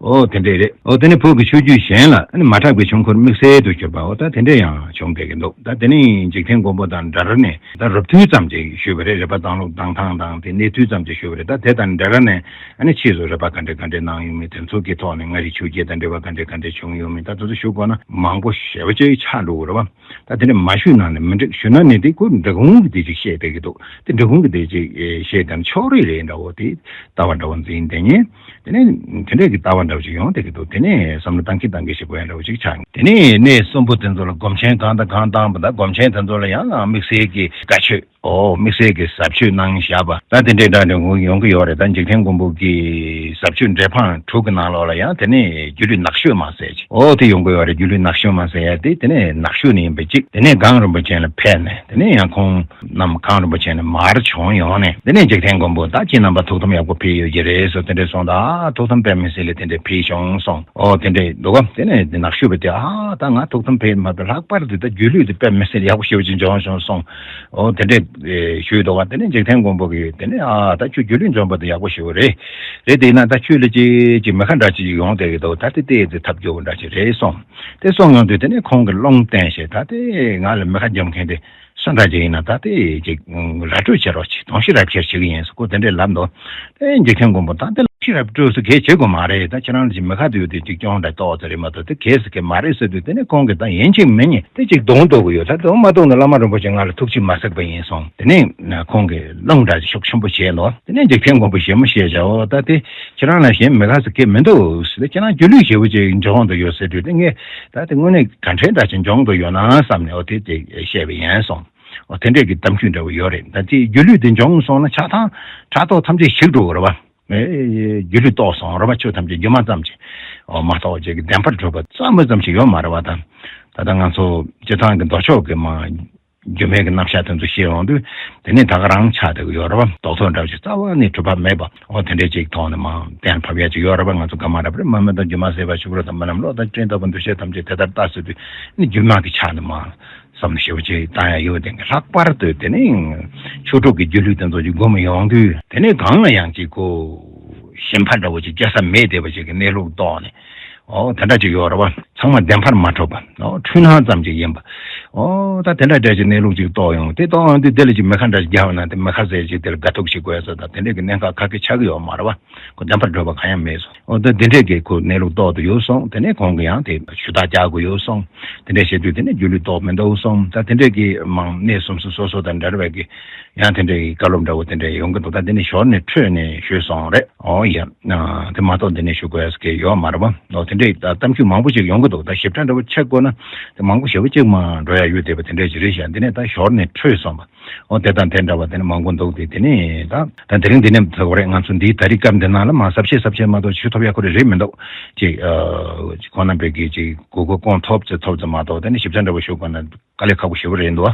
ཨོ་དེ་འདྲས་རེད། ཨོ་དེ་ནས་བོད་ཀྱི་ཆོས་བརྒྱུད་གཞན་ལ་ཨ་ནི་མ་གྲགས་པའི་ཆོས་འཁོར་དམིགས་བསལ་དུ་གྱུར་པ། ཨོ་ད་དེ་འདྲས་ཡང་བྱུང་བསྡད་ཀྱི་འདུག་ད་དེ་ནས་འཇིག་རྟེན་མགོན་པོ་དང་འདྲ་ར་ནས་ད་རུབ་ཐུལ་ཙམ་ཅིག་ཞུས་པ་རེད། རི་པ་གཏང་ལུགས་གཏང་སྟངས་དང་དེ་གནས་ཚུལ་ཙམ་ཅིག་ཞུས་པ་རེད། ད་དེ་དང་འདྲ་ར་ནས་ཨ་ནི་ཕྱིས་སུ་རི་པ་ག་འདྲས་ག་འདྲས་གནང་ཡོད་མེད། དེ་ཚོ་གི་ཐོག་ནས་མངའ་རིས་ཆོས་བརྒྱུད་དང་འབྲེལ་བ་ག་འདྲས་ག་འདྲས་བྱུང་ཡོད་མེད། ད་དེ་ཚོ་ཞུ་དགོས་ན་མང་པོ་ཞེ་པོ་ཅིག་ཆགས་འགྲོ་གི་རེད་བ། ད་དེ་འདྲས་མ་ཞུས་ན་ནི་མི་འགྲིག་ཞུས་ན་ནི་དེ་ཁོ་འབྲི་གུང་གི་དེ་ཅིག་བཤད་བསྡད་ཀྱི་འདུག་དེ་འབྲི་གུང་གི་དེ་ཅིག་བཤད་དང་ཕྱོགས་རིས་རེད་འདྲ་བོ། དེ་ལྟ་བ་འདྲ་བོ་འཛིན་བསྡད་ཉེན། དེ་ནས་དེ་འདྲས་ཀྱི་ལྟ་བ་འདྲ་བོ་ཅིག་ཡོང་བསྡད་ཀྱི་འདུག་དེ་ནས་བསམ་བློ་བཏང་གི་བཏང་གི་བྱེད་དགོས་ཡ་འདྲ་བོ་ཅིག་ཆགས། དེ་ནས་གནས་གསུམ་པོ་དེ་ཚོ་ལ་སྒོམ་ཆེན་གང་དང་གང་བཏང་པ། ད་སྒོམ་ཆེན་དེ་ཚོ་ལ་ཡང་དམིགས་བསལ་གྱི་བཀའ་ཆོས། ཨོ་དམིགས་བསལ་གྱི་ཟབ་ཆོས་གནང་བཞག་པ། ད་དེ་འདྲའི་སྒྲ་འདྲ་ངོ་ཡོང་གི་ཡོད་རེད། ད་འཇིག་རྟེན་མགོན་པོ་གི་ཟབ་ཆོས་འགྲེལ་པ་དྲུག་གི་ནང་ལོགས་ལ་ཡང་དེ་ནས་སྒྱུ་ལུས་ནག་ཤོས་མ་ཟེར་ཅིག་ཨོ་དེ་ཡོང་གི་ཡོད་རེད། སྒྱུ་ལུས་ནག་ཤོས་མ་ཟེར་ཡ་དེ་དེ་ནས་ནག་ཤོས་ནས་ཡིན་པ་གཅིག་དེ་ནས་གངས་རིན་པོ་ཆེ་ལ་ཕེབས་ནས། དེ་ནས་ཡང་ཁོང་རྣམས་གངས་རིན་པོ་ཆེ་ནས་མར་བྱོན་ཡོང་ནས། དེ་ནས་འཇིག་རྟེན་མགོན་པོ་ད་ཁྱེད་རྣམ་པ་ཐུགས་དམ་ཡག་པོ་འཕེལ་ཡོད་ཀྱི་རེད་ཟེར་དེ་འདྲས་གསུངས། ད་ཨ་ཐུགས་དམ་དཔེ་མི་སྲིད་ལ་དེ་འདྲས་འཕེལ་བྱུང་གསུངས། ཨོ་དེ་འདྲས་འདུག་ག་དེ་ནས་དེ་ནག་ཤོས་པ་དེ་ཨ་ད་ང་ཐུགས་དམ་འཕེལ་མ་གཏོགས་ལྷག་པར་དུ་ད་སྒྱུ་ལུས་དེ་དཔེ་མི་སྲིད་ཡག་པོ་ཞེ་པོ་ཅིག་འབྱོངས་བྱུང་གསུངས། ཨོ་དེ་འདྲས་ཞུས་འདུག་ག་དེ་ནས་འཇིག་རྟེན་མགོན་པོ་གིས་དེ་ནས་ཨ་ད་ཁྱོད་སྒྱུ་ལུས་འབྱོངས་པ་དེ་ཡག་པོ་ཞེ་པོ་རེད། རེད་དེ་ཡིན་ན་ད་ཁྱོད་ལ་ཅིག་ཅིག་མི་ཁ་འདྲ་ཅིག་ཡོང་བསྡད་ཀྱི་འདུག་ད་དེ་ལྟས་དེ་ཐབས་སྐྱོ་བོ་འདྲ་ཅིག་རེད་གསུངས། དེ་གསུངས་ཡོང་དུས་དེ་ནས་ཁོང་གིས་ལུང་བསྟན་བྱས། ད་དེ་ང་ལ་མི་ཁ་འཇོམས་མཁན་དེ་སུ་འདྲ་ཅིག་ཡིན་ན། ད་དེ་ཅིག་ར་སྤྲོད་བྱེད་རོགས་གྱིས། དོན་ཤེས་རབ་ཁྱེར་བྱེད་ཀྱི་ཡིན་ཟེར་ཁོ་དེ་འདྲས་ལབ་འདུག་དེ་འཇིག་རྟེན་མགོན་པོ་ད་དེ་ལ་ཤེས་རབ་སྤྲོད་ཟེར་གས་བྱེད་དགོས་མ་རེད། ད་ཁྱེད་རང་ལ་ཅིག་མི་ཁ་དེ་ཡོད་དེ་ཅིག་སྐྱོན་འདྲ་ཏོག་ཙམ་རེད་མ་གཏོགས་དེ་གས་ཟེར་གས་མ་རེད་ཟེར་དུས། དེ་ནས་ཁོང་གིས་ད་ཡིན་གཅིག་མིན་གཉིས་དེ་ཅིག་གདོང་གཏུག་གི་ཡོད། ད་གདོང་མ་གཏུག་ན་བླ་མ་རིན་པོ་ཆེ་ང་ལ་ཐུགས་རྗེ་མ་གཟིགས་པ་ཡིན་གསུངས། དེ་ནས་ཁོང་གིས་ལུང་འདྲ་ཅིག་ཤུགས་ཆེན་པོ་བྱས་ལོ། དེ་ནས་འཇིག་རྟེན་མགོན་པོ་ཞེ་མོ་ཞེས་བྱའོ། ད་དེ་ཁྱེད་རང་ལ་གཞན་མི་ཁ་ཟེར་གས་མི་འདུག་ཟེར། ད་ཁྱེད་རང་སྒྱུ་ལུས་ཞེ་པོ་ཅིག་འབྱོངས་འདུག་ཡོད་ཟེར་དུས། དེ་ངས་ད་དེ་དངོས་གནས་ག་འདྲས་འདྲ་ཅིག་འབྱོངས་འདུག་ཡོད་ན་བསམ་ནས། ཨོ་དེ་དེ་བཤད་པ་ཡིན་གསུངས། ཨོ་དེ་འདྲས་ཀྱི་གཏམ་རྒྱུད་འདྲ་བོ་ཡོད་རེད། ད་དེ་སྒྱུ་ལུས་དེ་འབྱོངས་སོང་ན་ཆགས་སྡང་ཕྲག་དོག་ཐམས་ཅད་ཞིག་འགྲོ་གི་རེད་བ། ཨེ་སྒྱུ་ལུས་རྟོགས་སོང་རེད་བ། ཆོས་ཐམས་ཅད་སྒྱུ་མ་ཙམ་ཅིག་ཨོ་མ་གཏོགས་ཅིག་གི་བདེན་པར་གྲུབ་པ་རྩ་མོ་ཙམ་ཞིག་ཡོད་མ་རེད་བ། ད་ད་ལྟ་ང་ཚོ་སྤྱིར་བཏང་གི་མདོ་ཕྱོགས་ཀྱི་མ་སྒྱུ་མའི་གི་རྣམ་གཞག་དེ་ཚོ་ཤེས་ཡོང་དུས། དེ་ནས་ད་ག་རང་ཆགས་བསྡད་ཀྱི་ཡོད་རེད་བ། རྟོགས་ཚོད་འདྲ་བོ་ཅིག་རྩ་བ་ནས་གྲུབ་པ་མེད་པ། ཨོ་དེ་འདྲས་ཅིག་ཐོག་ནས་མ་གཏན་ཕབ་ཡ་ཅིག་ཡོད་རེད་བ། ང་ཚོ་ག་མ་རེད་པ་རེད། མ་སྨོས་དང་སྒྱུ་མ་ཟད་པ། ཕྱུག་པོ་དང་མི་རྣམས་བློ་དང་སྤྲིན་ལྟ་བུ། འདུ་ཤེས་ཐམས་ཅད་དེ་ལྟར་ལྟ་ཟེར་དུས་ནི་སྒྱུ་མ་གི་ཆ་ནས་མ་བསམ་ཞེ་པོ་ཅིག་བཏང་ཡ་ཡོད། དེ་ལྷག་པར་དུ་དེ་ནི་ཆོས་དྲུག་གི་སྒྱུ་ལུས་དེ་ཚོ་ཅིག་སྒོམ་ཡོང་དུས། དེ་ནས་གང་ལ་ཡང་ཅིག་གོ་ཞེན་པ་འདྲ་བོ་ཅིག་སྐྱེ་ས་མེད་བསྡད་པ་ཅིག་གི་གནས་ལུགས་རྟོགས་ནས། ཨོ་དེ་འདྲ་ཅིག་ཡོད་རེད་བ། ཚང་མ་བདེན་པར་མ་གྲུབ་པ། ཨོ་འཁྲུལ་སྣང་ཙམ་ཅིག་ཡིན་པ། ཨོ་ད་དེ་འདྲ་འདྲ་ཅིག་གནས་ལུགས་ཅིག་རྟོགས་ཡོང་། དེ་རྟོགས་ཡོང་དུས་དེ་ལ་ཅིག་མི་ཁ་འདྲ་ཅིག་རྒྱག་པ་ན། དེ་མི་ཁ་ཟེར་ཅིག་དེ་ལ་དགའ་སྡུག་བྱེད་དགོས་ཡ་ཟེར། ད་དེ་འདྲ་གི་གནད་འགག་ག་གེ་ཆགས་ཀྱི་ཡོད་མ་རེད་བ། ཁོ་བདེན་པར་གྲུབ་པ་གང་ཡང་མེད་སོང་། ཨོ་ད་དེ་འདྲས་ཀྱི་ཁོ་གནས་ལུགས་རྟོགས་དུ་ཡོད་སོང་། དེ་ནས་ཁོང་གི་ཡང་དེ་ཞུ་དག་རྒྱག་དགོས་ཡོད་སོང་། དེ་འདྲས་བྱེད་དུས་དེ་ནས་སྒྱུ་ལུས་རྟོགས་མི་འདུག་སོང་། ད་དེ་འདྲས་ཀྱི་མང་གནས་གསུམ་གསུམ་སོ་སོ་དང་འབྲེལ་བའི་གི་ཡང་དེ་འདྲས་ཀྱི་བཀའ་སློབ་འདྲ་བོ་དེ་འདྲས་ཡོང་གི་འདུག་ད་དེ་ནས་ཞོར་ནས་འཕྲོས་ནས་ཞུས་སོང་རེད། ཨོ་ཡ། དེ་མ་གཏོགས་དེ་ནས་ཞུ་དགོས་ཡ་གི་ཡོད་མ་རེད་བ། ཨོ་དེ་འདྲས་ད་གཏམ་རྒྱུད་མང་པོ་ཞིག་ཡོང་གི་འདུག་ད་ཞིབ་ཕྲ་འདྲ་བོ་ཆགས་དགོས་ན་དེ་མང་པོ་ཞེ་པོ་ཅིག་མ་འགྲོ་ཡ་ཡོད་བསྡད་པ་དེ་འདྲས་ཅིག་རེད་ཤག་འདི་ནས་ད་ཞོར་ནས་འཕྲོས་སོང་བ། ཨོ་དེ་དང་དེ་འདྲ་བ་དེ་ནི་མང་པོ་འདུག་དེ་དེ་ནི་ད་ད་དེ་རིང་འདི་ནས་ཚར་བ་རེད། ང་ཚོ་འདིའི་ད་རིང་སྐབས་འདི་ནང་ལ་མ་ཟབ་ཆེ་ཟབ་ཆེ་མ་གཏོགས་ཞུ་ཐུབ་ཡ་ཁོ་རེ་རེད་མི་འདུག་ཅིག་ཨ་ཁོང་རྣམ་པས་ཀྱི་ཅིག་གོ་གོ་སྐོང་ཐུབ་ཚེ་ཐུབ་ཚེ་མ་གཏོགས། དེ་ནི་ཞིབ་ཆ་འདྲ་བོ་ཞུ་དགོས་ན་དཀའ་ལས་ཁག་པོ་ཞེ་པོ་རེད་འདུག